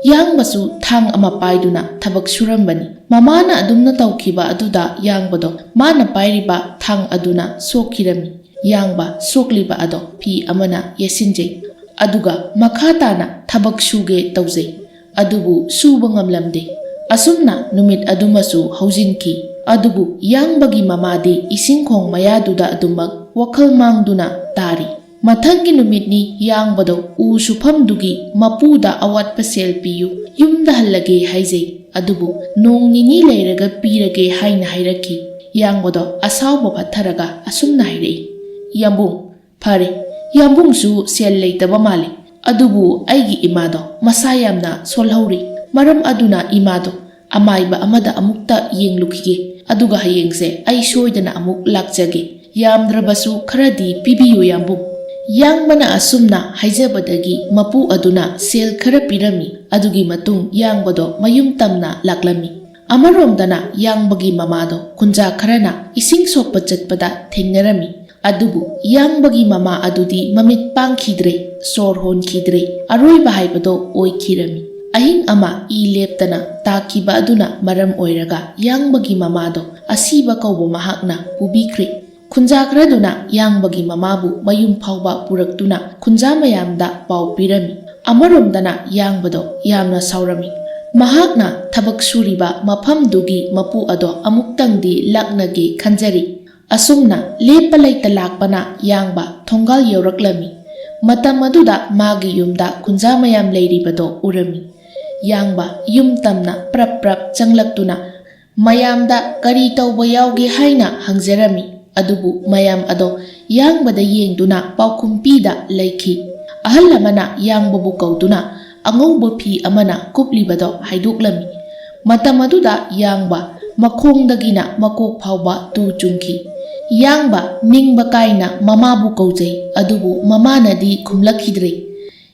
ꯌꯥꯡꯕꯁꯨ ꯊꯥꯡ ꯑꯃ ꯄꯥꯏꯗꯨꯅ ꯊꯕꯛ ꯁꯨꯔꯝꯕꯅꯤ꯫ ꯃꯃꯥꯅ ꯑꯗꯨꯝꯅ ꯇꯧꯈꯤꯕ ꯑꯗꯨꯗ ꯌꯥꯡꯕꯗꯣ ꯃꯥꯅ ꯄꯥꯏꯔꯤꯕ ꯊꯥꯡ ꯑꯗꯨꯅ ꯁꯣꯛꯈꯤꯔꯝꯃꯤ꯫ ꯌꯥꯡꯕ ꯁꯣꯛꯂꯤꯕ ꯑꯗꯣ ꯐꯤ ꯑꯃꯅ ꯌꯦꯠꯁꯤꯟꯖꯩ꯫ ꯑꯗꯨꯒ ꯃꯈꯥ ꯇꯥꯅ ꯊꯕꯛ ꯁꯨꯒꯦ ꯇꯧꯖꯩ꯫ ꯑꯗꯨꯕꯨ ꯁꯨꯕ ꯉꯝꯂꯝꯗꯦ꯫ ꯑꯁꯨꯝꯅ ꯅꯨꯃꯤꯠ ꯑꯗꯨꯃꯁꯨ ꯍꯧꯖꯤꯟꯈꯤ꯫ ꯑꯗꯨꯕꯨ ꯌꯥꯡꯕꯒꯤ ꯃꯃꯥꯗꯤ ꯏꯁꯤꯡ ꯈꯣꯡ ꯃꯌꯥꯗꯨꯗ ꯑꯗꯨꯃꯛ ꯋꯥꯈꯜ ꯃꯥꯡꯗꯨꯅ ꯇꯥꯔꯤ꯫ ꯃꯊꯪꯒꯤ ꯅꯨꯃꯤꯠꯅꯤ ꯌꯥꯡꯕꯗꯣ ꯎ ꯁꯨꯐꯝꯗꯨꯒꯤ ꯃꯄꯨꯗ ꯑꯋꯥꯠꯄ ꯁꯦꯜ ꯄꯤꯌꯨ, ꯌꯨꯝꯗ ꯍꯜꯂꯒꯦ ꯍꯥꯏꯖꯩ, ꯑꯗꯨꯕꯨ ꯅꯣꯡ ꯅꯤꯅꯤ ꯂꯩꯔꯒ ꯄꯤꯔꯒꯦ ꯍꯥꯏꯅ ꯍꯥꯏꯔꯛꯈꯤ꯫ ꯌꯥꯡꯕꯗꯣ ꯑꯁꯥꯎꯕ ꯐꯠꯊꯔꯒ ꯑꯁꯨꯝꯅ ꯍꯥꯏꯔꯛꯏ, "ꯌꯥꯝꯕꯨꯡ, ꯐꯔꯦ, ꯌꯥꯝꯕꯨꯡꯁꯨ ꯁꯦꯜ ꯂꯩꯇꯕ ꯃꯥꯜꯂꯤ, ꯑꯗꯨꯕꯨ ꯑꯩꯒꯤ ꯏꯃꯥꯗꯣ ꯃꯁꯥ ꯌꯥꯝꯅ ꯁꯣꯜꯍꯧꯔꯤ꯫ ꯃꯔꯝ ꯑꯗꯨꯅ ꯏꯃꯥꯗꯣ ꯑꯃꯥꯏꯕ ꯑꯃꯗ ꯑꯃꯨꯛꯇ ꯌꯦꯡꯂꯨꯈꯤꯒꯦ, ꯑꯗꯨꯒ ꯍꯌꯦꯡꯁꯦ ꯑꯩ ꯁꯣꯏꯗꯅ ꯑꯃꯨꯛ ꯂꯥꯛꯆꯒꯦ꯫ ꯌꯥꯝꯗ꯭ꯔꯕꯁꯨ ꯈꯔꯗꯤ ꯄꯤꯕꯤꯌꯨ ꯌꯥꯝꯕꯨꯡ"꯫ ꯌꯥꯡꯕꯅ ꯑꯁꯨꯝꯅ ꯍꯥꯏꯖꯕꯗꯒꯤ ꯃꯄꯨ ꯑꯗꯨꯅ ꯁꯦꯜ ꯈꯔ ꯄꯤꯔꯝꯃꯤ꯫ ꯑꯗꯨꯒꯤ ꯃꯇꯨꯡ ꯌꯥꯡꯕꯗꯣ ꯃꯌꯨꯝ ꯇꯝꯅ ꯂꯥꯛꯂꯝꯃꯤ꯫ ꯑꯃꯔꯣꯝꯗꯅ ꯌꯥꯡꯕꯒꯤ ꯃꯃꯥꯗꯣ ꯈꯨꯟꯖꯥ ꯈꯔꯅ ꯏꯁꯤꯡ ꯁꯣꯛꯄ ꯆꯠꯄꯗ ꯊꯦꯡꯅꯔꯝꯃꯤ꯫ ꯑꯗꯨꯕꯨ ꯌꯥꯡꯕꯒꯤ ꯃꯃꯥ ꯑꯗꯨꯗꯤ ꯃꯃꯤꯠ ꯄꯥꯡꯈꯤꯗ꯭ꯔꯦ, ꯁꯣꯔ ꯍꯣꯟꯈꯤꯗ꯭ꯔꯦ, ꯑꯔꯣꯏꯕ ꯍꯥꯏꯕꯗꯣ ꯑꯣꯏꯈꯤꯔꯝꯃꯤ꯫ ꯑꯍꯤꯡ ꯑꯃ ꯏ ꯂꯦꯞꯇꯅ ꯇꯥꯈꯤꯕ ꯑꯗꯨꯅ ꯃꯔꯝ ꯑꯣꯏꯔꯒ ꯌꯥꯡꯕꯒꯤ ꯃꯃꯥꯗꯣ ꯑꯁꯤꯕ ꯀꯧꯕ ꯃꯍꯥꯛꯅ ꯄꯨꯕꯤꯈ꯭ꯔꯦ꯫ ꯈꯨꯟꯖꯥ ꯈꯔꯗꯨꯅ ꯌꯥꯡꯕꯒꯤ ꯃꯃꯥꯕꯨ ꯃꯌꯨꯝ ꯐꯥꯎꯕ ꯄꯨꯔꯛꯇꯨꯅ ꯈꯨꯟꯖꯥ ꯃꯌꯥꯝꯗ ꯄꯥꯎ ꯄꯤꯔꯝꯃꯤ꯫ ꯑꯃꯔꯣꯝꯗꯅ ꯌꯥꯡꯕꯗꯣ ꯌꯥꯝꯅ ꯁꯥꯎꯔꯝꯃꯤ꯫ ꯃꯍꯥꯛꯅ ꯊꯕꯛ ꯁꯨꯔꯤꯕ ꯃꯐꯝꯗꯨꯒꯤ ꯃꯄꯨ ꯑꯗꯣ ꯑꯃꯨꯛꯇꯪꯗꯤ ꯂꯛꯅꯒꯦ ꯈꯟꯖꯔꯤ꯫ ꯑꯁꯨꯝꯅ ꯂꯦꯞꯄ ꯂꯩꯇ ꯂꯥꯛꯄꯅ ꯌꯥꯡꯕ ꯊꯣꯡꯒꯥꯜ ꯌꯧꯔꯛꯂꯝꯃꯤ꯫ ꯃꯇꯝ ꯑꯗꯨꯗ ꯃꯥꯒꯤ ꯌꯨꯝꯗ ꯈꯨꯟꯖꯥ ꯃꯌꯥꯝ ꯂꯩꯔꯤꯕꯗꯣ ꯎꯔꯝꯃꯤ꯫ ꯌꯥꯡꯕ ꯌꯨꯝ ꯇꯝꯅ ꯄ꯭ꯔꯞ ꯄ꯭ꯔꯞ ꯆꯪꯂꯛꯇꯨꯅ ꯃꯌꯥꯝꯗ ꯀꯔꯤ ꯇꯧꯕ ꯌꯥꯎꯒꯦ ꯍꯥꯏꯅ ꯍꯪꯖꯔꯝꯃꯤ꯫ ꯑꯗꯨꯕꯨ ꯃꯌꯥꯝ ꯑꯗꯣ ꯌꯥꯡꯕꯗ ꯌꯦꯡꯗꯨꯅ ꯄꯥꯎꯈꯨꯝ ꯄꯤꯗ ꯂꯩꯈꯤ꯫ ꯑꯍꯜ ꯑꯃꯅ ꯌꯥꯡꯕꯕꯨ ꯀꯧꯗꯨꯅ ꯑꯉꯧꯕ ꯐꯤ ꯑꯃꯅ ꯀꯨꯞꯂꯤꯕꯗꯣ ꯍꯥꯏꯗꯣꯛꯂꯝꯃꯤ꯫ ꯃꯇꯝ ꯑꯗꯨꯗ ꯌꯥꯡꯕ ꯃꯈꯣꯡꯗꯒꯤꯅ ꯃꯀꯣꯛ ꯐꯥꯎꯕ ꯇꯨ ꯆꯨꯡꯈꯤ꯫ ꯌꯥꯡꯕ ꯅꯤꯡꯕ ꯀꯥꯏꯅ ꯃꯃꯥꯕꯨ ꯀꯧꯖꯩ, ꯑꯗꯨꯕꯨ ꯃꯃꯥꯅꯗꯤ ꯈꯨꯝꯂꯛꯈꯤꯗ꯭ꯔꯦ꯫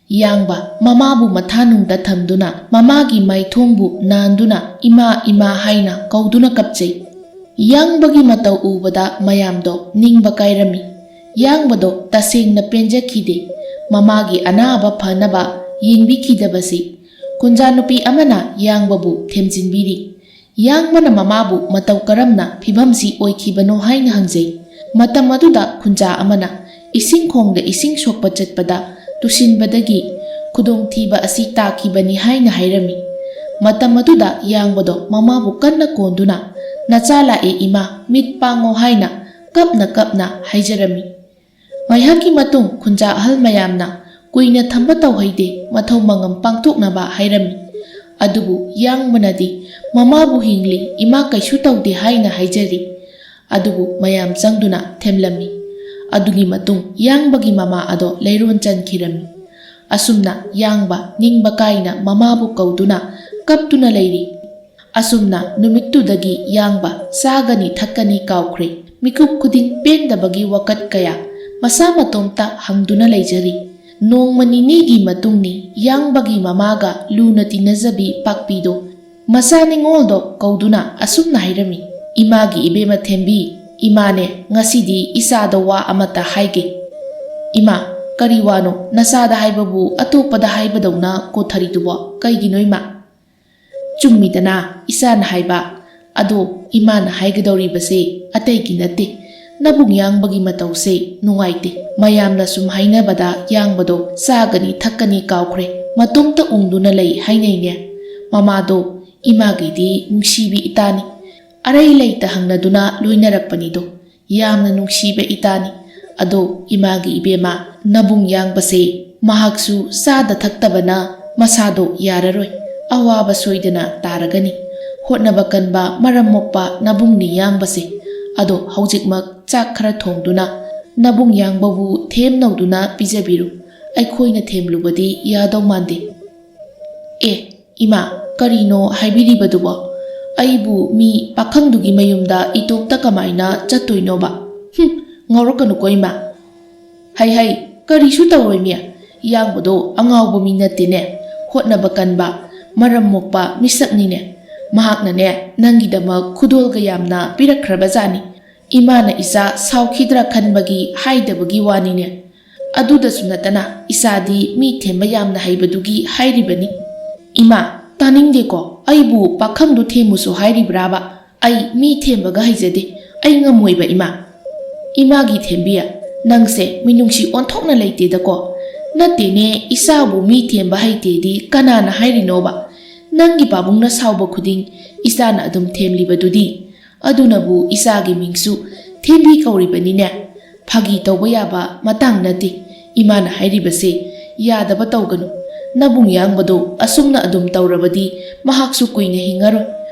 ꯌꯥꯡꯕ ꯃꯃꯥꯕꯨ ꯃꯊꯥꯅꯨꯡꯗ ꯊꯝꯗꯨꯅ ꯃꯃꯥꯒꯤ ꯃꯥꯏꯊꯣꯡꯕꯨ ꯅꯥꯟꯗꯨꯅ "ꯏꯃꯥ, ꯏꯃꯥ" ꯍꯥꯏꯅ ꯀꯧꯗꯨꯅ ꯀꯞꯆꯩ꯫ ꯌꯥꯡꯕꯒꯤ ꯃꯇꯧ ꯎꯕꯗ ꯃꯌꯥꯝꯗꯣ ꯅꯤꯡꯕ ꯀꯥꯏꯔꯝꯃꯤ꯫ ꯌꯥꯡꯕꯗꯣ ꯇꯁꯦꯡꯅ ꯄꯦꯟꯖꯈꯤꯗꯦ꯫ ꯃꯃꯥꯒꯤ ꯑꯅꯥꯕ ꯐꯅꯕ ꯌꯦꯡꯕꯤꯈꯤꯗꯕꯁꯤ꯫ ꯀꯨꯟꯖꯥ ꯅꯨꯄꯤ ꯑꯃꯅ ꯌꯥꯡꯕꯕꯨ ꯊꯦꯝꯖꯤꯟꯕꯤꯔꯤ꯫ ꯌꯥꯡꯕꯅ ꯃꯃꯥꯕꯨ ꯃꯇꯧ ꯀꯔꯝꯅ ꯐꯤꯚꯝꯁꯤ ꯑꯣꯏꯈꯤꯕꯅꯣ ꯍꯥꯏꯅ ꯍꯪꯖꯩ꯫ ꯃꯇꯝ ꯑꯗꯨꯗ ꯈꯨꯟꯖꯥ ꯑꯃꯅ ꯏꯁꯤꯡ ꯈꯣꯡꯗ ꯏꯁꯤꯡ ꯁꯣꯛꯄ ꯆꯠꯄꯗ ꯇꯨꯁꯤꯟꯕꯗꯒꯤ ꯈꯨꯗꯣꯡꯊꯤꯕ ꯑꯁꯤ ꯇꯥꯈꯤꯕꯅꯤ ꯍꯥꯏꯅ ꯍꯥꯏꯔꯝꯃꯤ꯫ ꯃꯇꯝ ꯑꯗꯨꯗ ꯌꯥꯡꯕꯗꯣ ꯃꯃꯥꯕꯨ ꯀꯟꯅ ꯀꯣꯟꯗꯨꯅ "ꯅꯆꯥ ꯂꯥꯛꯑꯦ ꯏꯃꯥ, ꯃꯤꯠ ꯄꯥꯡꯉꯣ" ꯍꯥꯏꯅ ꯀꯞꯅ ꯀꯞꯅ ꯍꯥꯏꯖꯔꯝꯃꯤ꯫ ꯉꯥꯏꯍꯥꯛꯀꯤ ꯃꯇꯨꯡ ꯈꯨꯟꯖꯥ ꯑꯍꯜ ꯃꯌꯥꯝꯅ ꯀꯨꯏꯅ ꯊꯝꯕ ꯇꯧꯍꯩꯗꯦ, ꯃꯊꯧ ꯃꯉꯝ ꯄꯥꯡꯊꯣꯛꯅꯕ ꯍꯥꯏꯔꯝꯃꯤ꯫ ꯑꯗꯨꯕꯨ ꯌꯥꯡꯕꯅꯗꯤ "ꯃꯃꯥꯕꯨ ꯍꯤꯡꯂꯤ, ꯏꯃꯥ ꯀꯩꯁꯨ ꯇꯧꯗꯦ" ꯍꯥꯏꯅ ꯍꯥꯏꯖꯔꯤ꯫ ꯑꯗꯨꯕꯨ ꯃꯌꯥꯝ ꯆꯪꯗꯨꯅ ꯊꯦꯝꯂꯝꯃꯤ꯫ ꯑꯗꯨꯒꯤ ꯃꯇꯨꯡ ꯌꯥꯡꯕꯒꯤ ꯃꯃꯥ ꯑꯗꯣ ꯂꯩꯔꯣꯟ ꯆꯟꯈꯤꯔꯝꯃꯤ꯫ ꯑꯁꯨꯝꯅ ꯌꯥꯡꯕ ꯅꯤꯡꯕ ꯀꯥꯏꯅ ꯃꯃꯥꯕꯨ ꯀꯧꯗꯨꯅ ꯀꯞꯇꯨꯅ ꯂꯩꯔꯤ꯫ ꯑꯁꯨꯝꯅ ꯅꯨꯃꯤꯠꯇꯨꯗꯒꯤ ꯌꯥꯡꯕ ꯆꯥꯒꯅꯤ ꯊꯛꯀꯅꯤ ꯀꯥꯎꯈ꯭ꯔꯦ꯫ ꯃꯤꯀꯨꯞ ꯈꯨꯗꯤꯡ ꯄꯦꯟꯗꯕꯒꯤ ꯋꯥꯀꯠ ꯀꯌꯥ, ꯃꯁꯥ ꯃꯇꯣꯝꯇ ꯍꯪꯗꯨꯅ ꯂꯩꯖꯔꯤ꯫ ꯅꯣꯡꯃ ꯅꯤꯅꯤꯒꯤ ꯃꯇꯨꯡꯅꯤ꯫ ꯌꯥꯡꯕꯒꯤ ꯃꯃꯥꯒ ꯂꯨꯅ ꯇꯤꯟꯅꯖꯕꯤ ꯄꯥꯛꯄꯤꯗꯣ ꯃꯆꯥ ꯅꯤꯉꯣꯜꯗꯣ ꯀꯧꯗꯨꯅ ꯑꯁꯨꯝꯅ ꯍꯥꯏꯔꯝꯃꯤ, "ꯏꯃꯥꯒꯤ ꯏꯕꯦꯝꯃ ꯊꯦꯝꯕꯤ, ꯏꯃꯥꯅꯦ, ꯉꯁꯤꯗꯤ ꯏꯆꯥꯗ ꯋꯥ ꯑꯃꯇ ꯍꯥꯏꯒꯦ꯫" "ꯏꯃꯥ, ꯀꯔꯤ ꯋꯥꯅꯣ? ꯅꯆꯥꯗ ꯍꯥꯏꯕꯕꯨ ꯑꯇꯣꯞꯄꯗ ꯍꯥꯏꯕꯗꯧꯅ ꯀꯣꯊꯔꯤꯗꯨꯕꯣ ꯀꯩꯒꯤꯅꯣ, ꯏꯃꯥ?" "ꯆꯨꯝꯃꯤꯗꯅ ꯏꯆꯥꯅ ꯍꯥꯏꯕ꯫ ꯑꯗꯣ ꯏꯃꯥꯅ ꯍꯥꯏꯒꯗꯧꯔꯤꯕꯁꯦ ꯑꯇꯩꯒꯤ ꯅꯠꯇꯦ꯫ ꯅꯕꯨꯡ ꯌꯥꯡꯕꯒꯤ ꯃꯇꯧꯁꯦ ꯅꯨꯡꯉꯥꯏꯇꯦ꯫ ꯃꯌꯥꯝꯅ ꯁꯨꯝ ꯍꯥꯏꯅꯕꯗ ꯌꯥꯡꯕꯗꯣ ꯆꯥꯒꯅꯤ ꯊꯛꯀꯅꯤ ꯀꯥꯎꯈ꯭ꯔꯦ꯫ ꯃꯇꯣꯝꯇ ꯎꯪꯗꯨꯅ ꯂꯩ ꯍꯥꯏꯅꯩꯅꯦ꯫ ꯃꯃꯥꯗꯣ ꯏꯃꯥꯒꯤꯗꯤ ꯅꯨꯡꯁꯤꯕꯤ ꯏꯇꯥꯅꯤ꯫ ꯑꯔꯩ ꯂꯩꯇ ꯍꯪꯅꯗꯨꯅ ꯂꯣꯏꯅꯔꯛꯄꯅꯤꯗꯣ꯫ ꯌꯥꯝꯅ ꯅꯨꯡꯁꯤꯕ ꯏꯇꯥꯅꯤ꯫ ꯑꯗꯣ ꯏꯃꯥꯒꯤ ꯏꯕꯦꯝꯃ, ꯅꯕꯨꯡ ꯌꯥꯡꯕꯁꯦ ꯃꯍꯥꯛꯁꯨ ꯆꯥꯗ ꯊꯛꯇꯕꯅ ꯃꯁꯥꯗꯣ ꯌꯥꯔꯔꯣꯏ꯫ ꯑꯋꯥꯕ ꯁꯣꯏꯗꯅ ꯇꯥꯔꯒꯅꯤ꯫ ꯍꯣꯠꯅꯕ ꯀꯟꯕ, ꯃꯔꯝ ꯃꯣꯛꯄ ꯅꯕꯨꯡꯅꯤ ꯌꯥꯡꯕꯁꯦ꯫ ꯑꯗꯣ ꯍꯧꯖꯤꯛꯃꯛ ꯆꯥꯛ ꯈꯔ ꯊꯣꯡꯗꯨꯅ ꯅꯕꯨꯡ ꯌꯥꯡꯕꯕꯨ ꯊꯦꯝꯅꯧꯗꯨꯅ ꯄꯤꯖꯕꯤꯔꯨ꯫ ꯑꯩꯈꯣꯏꯅ ꯊꯦꯝꯂꯨꯕꯗꯤ ꯌꯥꯗꯧ ꯃꯥꯟꯗꯦ꯫" "ꯑꯦ, ꯏꯃꯥ, ꯀꯔꯤꯅꯣ ꯍꯥꯏꯕꯤꯔꯤꯕꯗꯨꯕꯣ? ꯑꯩꯕꯨ ꯃꯤ ꯄꯥꯈꯪꯗꯨꯒꯤ ꯃꯌꯨꯝꯗ ꯏꯇꯣꯝꯇ ꯀꯃꯥꯏꯅ ꯆꯠꯇꯣꯏꯅꯣꯕ? ꯍꯨꯝ, ꯉꯥꯎꯔꯛꯀꯅꯨꯀꯣ, ꯏꯃꯥ꯫" "ꯍꯩ ꯍꯩ, ꯀꯔꯤꯁꯨ ꯇꯧꯔꯣꯏ ꯃꯤ꯫ ꯌꯥꯡꯕꯗꯣ ꯑꯉꯥꯎꯕ ꯃꯤ ꯅꯠꯇꯦꯅꯦ꯫ ꯍꯣꯠꯅꯕ ꯀꯟꯕ, ꯃꯔꯝ ꯃꯣꯛꯄ ꯃꯤꯁꯛꯅꯤꯅꯦ꯫ ꯃꯍꯥꯛꯅꯅꯦ, ꯅꯪꯒꯤꯗꯃꯛ ꯈꯨꯗꯣꯜꯒ ꯌꯥꯝꯅ ꯄꯤꯔꯛꯈ꯭ꯔꯕꯖꯥꯠꯅꯤ꯫ ꯏꯃꯥꯅ ꯏꯆꯥ ꯁꯥꯎꯈꯤꯗ꯭ꯔꯥ ꯈꯟꯕꯒꯤ ꯍꯥꯏꯗꯕꯒꯤ ꯋꯥꯅꯤꯅꯦ꯫ ꯑꯗꯨꯗꯁꯨ ꯅꯠꯇꯅ ꯏꯆꯥꯗꯤ ꯃꯤ ꯊꯦꯝꯕ ꯌꯥꯝꯅ ꯍꯩꯕꯗꯨꯒꯤ ꯍꯥꯏꯔꯤꯕꯅꯤ꯫" "ꯏꯃꯥ, ꯇꯥꯅꯤꯡꯗꯦꯀꯣ꯫ ꯑꯩꯕꯨ ꯄꯥꯈꯪꯗꯨ ꯊꯦꯝꯃꯨꯁꯨ ꯍꯥꯏꯔꯤꯕ꯭ꯔꯥꯕ? ꯑꯩ ꯃꯤ ꯊꯦꯝꯕꯒ ꯍꯩꯖꯗꯦ꯫ ꯑꯩ ꯉꯝꯃꯣꯏꯕ, ꯏꯃꯥ꯫" "ꯏꯃꯥꯒꯤ ꯊꯦꯝꯕꯤ, ꯅꯪꯁꯦ ꯃꯤꯅꯨꯡꯁꯤ ꯑꯣꯟꯊꯣꯛꯅ ꯂꯩꯇꯦꯗꯀꯣ꯫ ꯅꯠꯇꯦꯅꯦ, ꯏꯆꯥꯕꯨ ꯃꯤ ꯊꯦꯝꯕ ꯍꯩꯇꯦꯗꯤ ꯀꯅꯥꯅ ꯍꯥꯏꯔꯤꯅꯣꯕ? ꯅꯪꯒꯤ ꯄꯥꯕꯨꯡꯅ ꯁꯥꯎꯕ ꯈꯨꯗꯤꯡ ꯏꯆꯥꯅ ꯑꯗꯨꯝ ꯊꯦꯝꯂꯤꯕꯗꯨꯗꯤ꯫ ꯑꯗꯨꯅꯕꯨ ꯏꯆꯥꯒꯤ ꯃꯤꯡꯁꯨ ꯊꯦꯝꯕꯤ ꯀꯧꯔꯤꯕꯅꯤꯅꯦ꯫ ꯐꯥꯒꯤ ꯇꯧꯕ ꯌꯥꯕ ꯃꯇꯥꯡ ꯅꯠꯇꯦ꯫ ꯏꯃꯥꯅ ꯍꯥꯏꯔꯤꯕꯁꯦ ꯌꯥꯗꯕ ꯇꯧꯒꯅꯨ꯫ ꯅꯕꯨꯡ ꯌꯥꯡꯕꯗꯣ ꯑꯁꯨꯝꯅ ꯑꯗꯨꯝ ꯇꯧꯔꯕꯗꯤ ꯃꯍꯥꯛꯁꯨ ꯀꯨꯏꯅ ꯍꯤꯡꯉꯔꯣꯏ꯫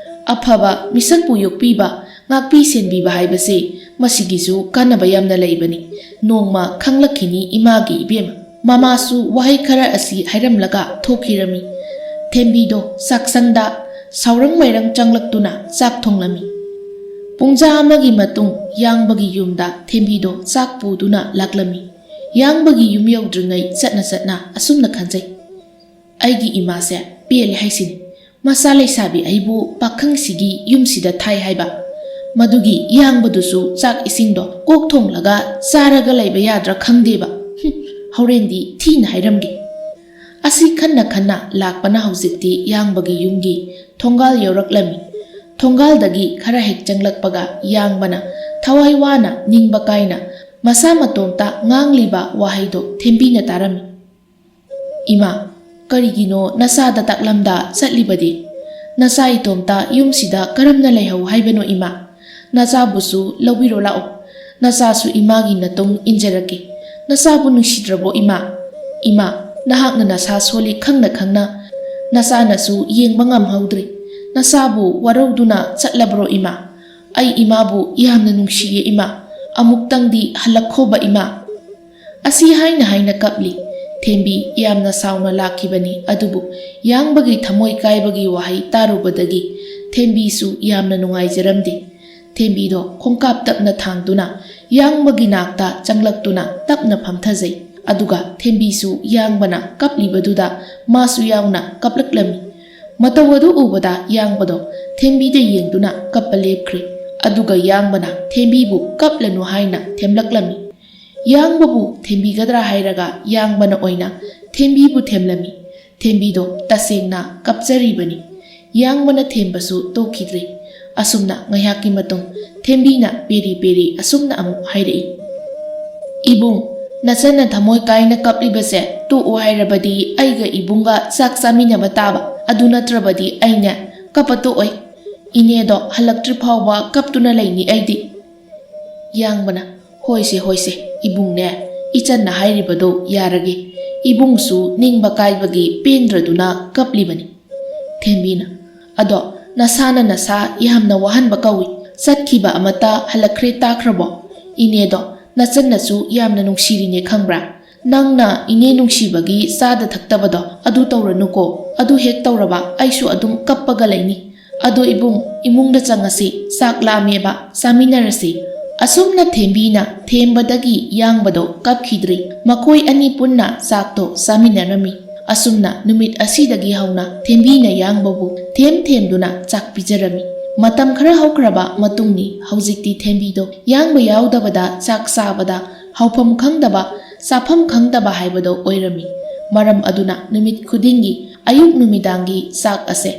ꯑꯐꯕ ꯃꯤꯁꯛꯄꯨ ꯌꯣꯛꯄꯤꯕ, ꯉꯥꯛꯄꯤ ꯁꯦꯟꯕꯤꯕ ꯍꯥꯏꯕꯁꯦ ꯃꯁꯤꯒꯤꯁꯨ ꯀꯥꯟꯅꯕ ꯌꯥꯝꯅ ꯂꯩꯕꯅꯤ꯫ ꯅꯣꯡꯃ ꯈꯪꯂꯛꯈꯤꯅꯤ ꯏꯃꯥꯒꯤ ꯏꯕꯦꯝꯃ꯫" ꯃꯃꯥꯁꯨ ꯋꯥꯍꯩ ꯈꯔ ꯑꯁꯤ ꯍꯥꯏꯔꯝꯂꯒ ꯊꯣꯛꯈꯤꯔꯝꯃꯤ꯫ ꯊꯦꯝꯕꯤꯗꯣ ꯆꯥꯛꯁꯪꯗ ꯁꯥꯎꯔꯪ ꯃꯩꯔꯪ ꯆꯪꯂꯛꯇꯨꯅ ꯆꯥꯛ ꯊꯣꯡꯂꯝꯃꯤ꯫ ꯄꯨꯡꯖꯥ ꯑꯃꯒꯤ ꯃꯇꯨꯡ ꯌꯥꯡꯕꯒꯤ ꯌꯨꯝꯗ ꯊꯦꯝꯕꯤꯗꯣ ꯆꯥꯛ ꯄꯨꯗꯨꯅ ꯂꯥꯛꯂꯝꯃꯤ꯫ ꯌꯥꯡꯕꯒꯤ ꯌꯨꯝ ꯌꯧꯗ꯭ꯔꯤꯉꯩ ꯆꯠꯅ ꯆꯠꯅ ꯑꯁꯨꯝꯅ ꯈꯟꯖꯩ, "ꯑꯩꯒꯤ ꯏꯃꯥꯁꯦ ꯄꯦꯜꯂꯦ ꯍꯥꯏꯁꯤꯅꯤ꯫ ꯃꯆꯥ ꯂꯩꯁꯥꯕꯤ ꯑꯩꯕꯨ ꯄꯥꯈꯪꯁꯤꯒꯤ ꯌꯨꯝꯁꯤꯗ ꯊꯥꯏ ꯍꯥꯏꯕ꯫ ꯃꯗꯨꯒꯤ ꯌꯥꯡꯕꯗꯨꯁꯨ ꯆꯥꯛ ꯏꯁꯤꯡꯗꯣ ꯀꯣꯛ ꯊꯣꯡꯂꯒ ꯆꯥꯔꯒ ꯂꯩꯕ ꯌꯥꯗ꯭ꯔꯥ ꯈꯪꯗꯦꯕ꯫ ꯍꯨꯝ, ꯍꯣꯔꯦꯟꯗꯤ ꯊꯤꯅ ꯍꯥꯏꯔꯝꯒꯦ"꯫ ꯑꯁꯤ ꯈꯟꯅ ꯈꯟꯅ ꯂꯥꯛꯄꯅ ꯍꯧꯖꯤꯛꯇꯤ ꯌꯥꯡꯕꯒꯤ ꯌꯨꯝꯒꯤ ꯊꯣꯡꯒꯥꯜ ꯌꯧꯔꯛꯂꯝꯃꯤ꯫ ꯊꯣꯡꯒꯥꯜꯗꯒꯤ ꯈꯔ ꯍꯦꯛ ꯆꯪꯂꯛꯄꯒ ꯌꯥꯡꯕꯅ ꯊꯋꯥꯏ ꯋꯥꯅ ꯅꯤꯡꯕ ꯀꯥꯏꯅ ꯃꯁꯥ ꯃꯇꯣꯝꯇ ꯉꯥꯡꯂꯤꯕ ꯋꯥꯍꯩꯗꯣ ꯊꯦꯝꯕꯤꯅ ꯇꯥꯔꯝꯃꯤ꯫ "ꯏꯃꯥ, ꯀꯔꯤꯒꯤꯅꯣ ꯅꯆꯥꯗ ꯇꯥꯛꯂꯝꯗ ꯆꯠꯂꯤꯕꯗꯤ? ꯅꯆꯥ ꯏꯇꯣꯝꯇ ꯌꯨꯝꯁꯤꯗ ꯀꯔꯝꯅ ꯂꯩꯍꯧ ꯍꯥꯏꯕꯅꯣ ꯏꯃꯥ? ꯅꯆꯥꯕꯨꯁꯨ ꯂꯧꯕꯤꯔꯣ ꯂꯥꯛꯑꯣ꯫ ꯅꯆꯥꯁꯨ ꯏꯃꯥꯒꯤ ꯅꯇꯨꯡ ꯏꯟꯖꯔꯛꯀꯦ꯫ ꯅꯆꯥꯕꯨ ꯅꯨꯡꯁꯤꯗ꯭ꯔꯕꯣ ꯏꯃꯥ? ꯏꯃꯥ, ꯅꯍꯥꯛꯅ ꯅꯁꯥ ꯁꯣꯜꯂꯤ ꯈꯪꯅ ꯈꯪꯅ ꯅꯆꯥꯅꯁꯨ ꯌꯦꯡꯕ ꯉꯝꯍꯧꯗ꯭ꯔꯤ꯫ ꯅꯆꯥꯕꯨ ꯋꯥꯔꯧꯗꯨꯅ ꯆꯠꯂꯕ꯭ꯔꯣ ꯏꯃꯥ? ꯑꯩ ꯏꯃꯥꯕꯨ ꯌꯥꯝꯅ ꯅꯨꯡꯁꯤꯌꯦ ꯏꯃꯥ꯫ ꯑꯃꯨꯛꯇꯪꯗꯤ ꯍꯜꯂꯛꯈꯣꯕ ꯏꯃꯥ"꯫ ꯑꯁꯤ ꯍꯥꯏꯅ ꯍꯥꯏꯅ ꯀꯞꯂꯤ꯫ ꯊꯦꯝꯕꯤ ꯌꯥꯝꯅ ꯁꯥꯎꯅ ꯂꯥꯛꯈꯤꯕꯅꯤ, ꯑꯗꯨꯕꯨ ꯌꯥꯡꯕꯒꯤ ꯊꯃꯣꯏ ꯀꯥꯏꯕꯒꯤ ꯋꯥꯍꯩ ꯇꯥꯔꯨꯕꯗꯒꯤ ꯊꯦꯝꯕꯤꯁꯨ ꯌꯥꯝꯅ ꯅꯨꯡꯉꯥꯏꯖꯔꯝꯗꯦ꯫ ꯊꯦꯝꯕꯤꯗꯣ ꯈꯣꯡꯀꯥꯞ ꯇꯞꯅ ꯊꯥꯡꯗꯨꯅ ꯌꯥꯡꯕꯒꯤ ꯅꯥꯛꯇ ꯆꯪꯂꯛꯇꯨꯅ ꯇꯞꯅ ꯐꯝꯊꯖꯩ꯫ ꯑꯗꯨꯒ ꯊꯦꯝꯕꯤꯁꯨ ꯌꯥꯡꯕꯅ ꯀꯞꯂꯤꯕꯗꯨꯗ ꯃꯥꯁꯨ ꯌꯥꯎꯅ ꯀꯞꯂꯛꯂꯝꯃꯤ꯫ ꯃꯇꯧ ꯑꯗꯨ ꯎꯕꯗ ꯌꯥꯡꯕꯗꯣ ꯊꯦꯝꯕꯤꯗ ꯌꯦꯡꯗꯨꯅ ꯀꯞꯄ ꯂꯦꯞꯈ꯭ꯔꯦ꯫ ꯑꯗꯨꯒ ꯌꯥꯡꯕꯅ ꯊꯦꯝꯕꯤꯕꯨ "ꯀꯞꯂꯅꯨ" ꯍꯥꯏꯅ ꯊꯦꯝꯂꯛꯂꯝꯃꯤ꯫ ꯌꯥꯡꯕꯕꯨ ꯊꯦꯝꯕꯤꯒꯗ꯭ꯔꯥ ꯍꯥꯏꯔꯒ ꯌꯥꯡꯕꯅ ꯑꯣꯏꯅ ꯊꯦꯝꯕꯤꯕꯨ ꯊꯦꯝꯂꯝꯃꯤ꯫ ꯊꯦꯝꯕꯤꯗꯣ ꯇꯁꯦꯡꯅ ꯀꯞꯆꯔꯤꯕꯅꯤ꯫ ꯌꯥꯡꯕꯅ ꯊꯦꯝꯕꯁꯨ ꯇꯣꯛꯈꯤꯗ꯭ꯔꯦ꯫ ꯑꯁꯨꯝꯅ ꯉꯥꯏꯍꯥꯛꯀꯤ ꯃꯇꯨꯡ ꯊꯦꯝꯕꯤꯅ ꯄꯦꯔꯤ ꯄꯦꯔꯤ ꯑꯁꯨꯝꯅ ꯑꯃꯨꯛ ꯍꯥꯏꯔꯛꯏ, "ꯏꯕꯨꯡ, ꯅꯆꯟꯅ ꯊꯃꯣꯏ ꯀꯥꯏꯅ ꯀꯞꯂꯤꯕꯁꯦ ꯇꯣꯛꯑꯣ ꯍꯥꯏꯔꯕꯗꯤ ꯑꯩꯒ ꯏꯕꯨꯡꯒ ꯆꯥꯛ ꯆꯥꯃꯤꯟꯅꯕ ꯇꯥꯕ꯫ ꯑꯗꯨ ꯅꯠꯇ꯭ꯔꯕꯗꯤ ꯑꯩꯅꯦ ꯀꯞꯄ ꯇꯣꯛꯑꯣꯏ꯫ ꯏꯅꯦꯗꯣ ꯍꯜꯂꯛꯇ꯭ꯔꯤ ꯐꯥꯎꯕ ꯀꯞꯇꯨꯅ ꯂꯩꯅꯤ ꯑꯩꯗꯤ"꯫ ꯌꯥꯡꯕꯅ, "ꯍꯣꯏꯁꯦ, ꯍꯣꯏꯁꯦ, ꯏꯕꯨꯡꯅꯦ, ꯏꯆꯟꯅ ꯍꯥꯏꯔꯤꯕꯗꯣ ꯌꯥꯔꯒꯦ꯫ ꯏꯕꯨꯡꯁꯨ ꯅꯤꯡꯕ ꯀꯥꯏꯕꯒꯤ ꯄꯦꯟꯗ꯭ꯔꯗꯨꯅ ꯀꯞꯂꯤꯕꯅꯤ"꯫ ꯊꯦꯝꯕꯤꯅ, "ꯑꯗꯣ ꯅꯁꯥꯅ ꯅꯁꯥ ꯌꯥꯝꯅ ꯋꯥꯍꯟꯕ ꯀꯧꯏ꯫ ꯆꯠꯈꯤꯕ ꯑꯃꯠꯇ ꯍꯜꯂꯛꯈ꯭ꯔꯦ ꯇꯥꯈ꯭ꯔꯕꯣ? ꯏꯅꯦꯗꯣ ꯅꯆꯟꯅꯁꯨ ꯌꯥꯝꯅ ꯅꯨꯡꯁꯤꯔꯤꯅꯦ ꯈꯪꯕ꯭ꯔꯥ? ꯅꯪꯅ ꯏꯅꯦ ꯅꯨꯡꯁꯤꯕꯒꯤ ꯆꯥꯗ ꯊꯛꯇꯕꯗꯣ ꯑꯗꯨ ꯇꯧꯔꯅꯨꯀꯣ꯫ ꯑꯗꯨ ꯍꯦꯛ ꯇꯧꯔꯕ ꯑꯩꯁꯨ ꯑꯗꯨꯝ ꯀꯞꯄꯒ ꯂꯩꯅꯤ꯫ "ꯑꯗꯣ ꯏꯕꯨꯡ, ꯏꯃꯨꯡꯗ ꯆꯪꯉꯁꯤ, ꯆꯥꯛ ꯂꯥꯝꯃꯦꯕ, ꯆꯥꯃꯤꯟꯅꯔꯁꯤ꯫" ꯑꯁꯨꯝꯅ ꯊꯦꯝꯕꯤꯅ ꯊꯦꯝꯕꯗꯒꯤ ꯌꯥꯡꯕꯗꯣ ꯀꯞꯈꯤꯗ꯭ꯔꯤ꯫ ꯃꯈꯣꯏ ꯑꯅꯤ ꯄꯨꯟꯅ ꯆꯥꯛꯇꯣ ꯆꯥꯃꯤꯟꯅꯔꯝꯃꯤ꯫ ꯑꯁꯨꯝꯅ ꯅꯨꯃꯤꯠ ꯑꯁꯤꯗꯒꯤ ꯍꯧꯅ ꯊꯦꯝꯕꯤꯅ ꯌꯥꯡꯕꯕꯨ ꯊꯦꯝ ꯊꯦꯝꯗꯨꯅ ꯆꯥꯛ ꯄꯤꯖꯔꯝꯃꯤ꯫ ꯃꯇꯝ ꯈꯔ ꯍꯧꯈ꯭ꯔꯕ ꯃꯇꯨꯡꯅꯤ꯫ ꯍꯧꯖꯤꯛꯇꯤ ꯊꯦꯝꯕꯤꯗꯣ ꯌꯥꯡꯕ ꯌꯥꯎꯗꯕꯗ ꯆꯥꯛ ꯆꯥꯕꯗ ꯍꯧꯐꯝ ꯈꯪꯗꯕ, ꯆꯥꯐꯝ ꯈꯪꯗꯕ ꯍꯥꯏꯕꯗꯣ ꯑꯣꯏꯔꯝꯃꯤ꯫ ꯃꯔꯝ ꯑꯗꯨꯅ ꯅꯨꯃꯤꯠ ꯈꯨꯗꯤꯡꯒꯤ ꯑꯌꯨꯛ ꯅꯨꯃꯤꯗꯥꯡꯒꯤ ꯆꯥꯛ ꯑꯁꯦ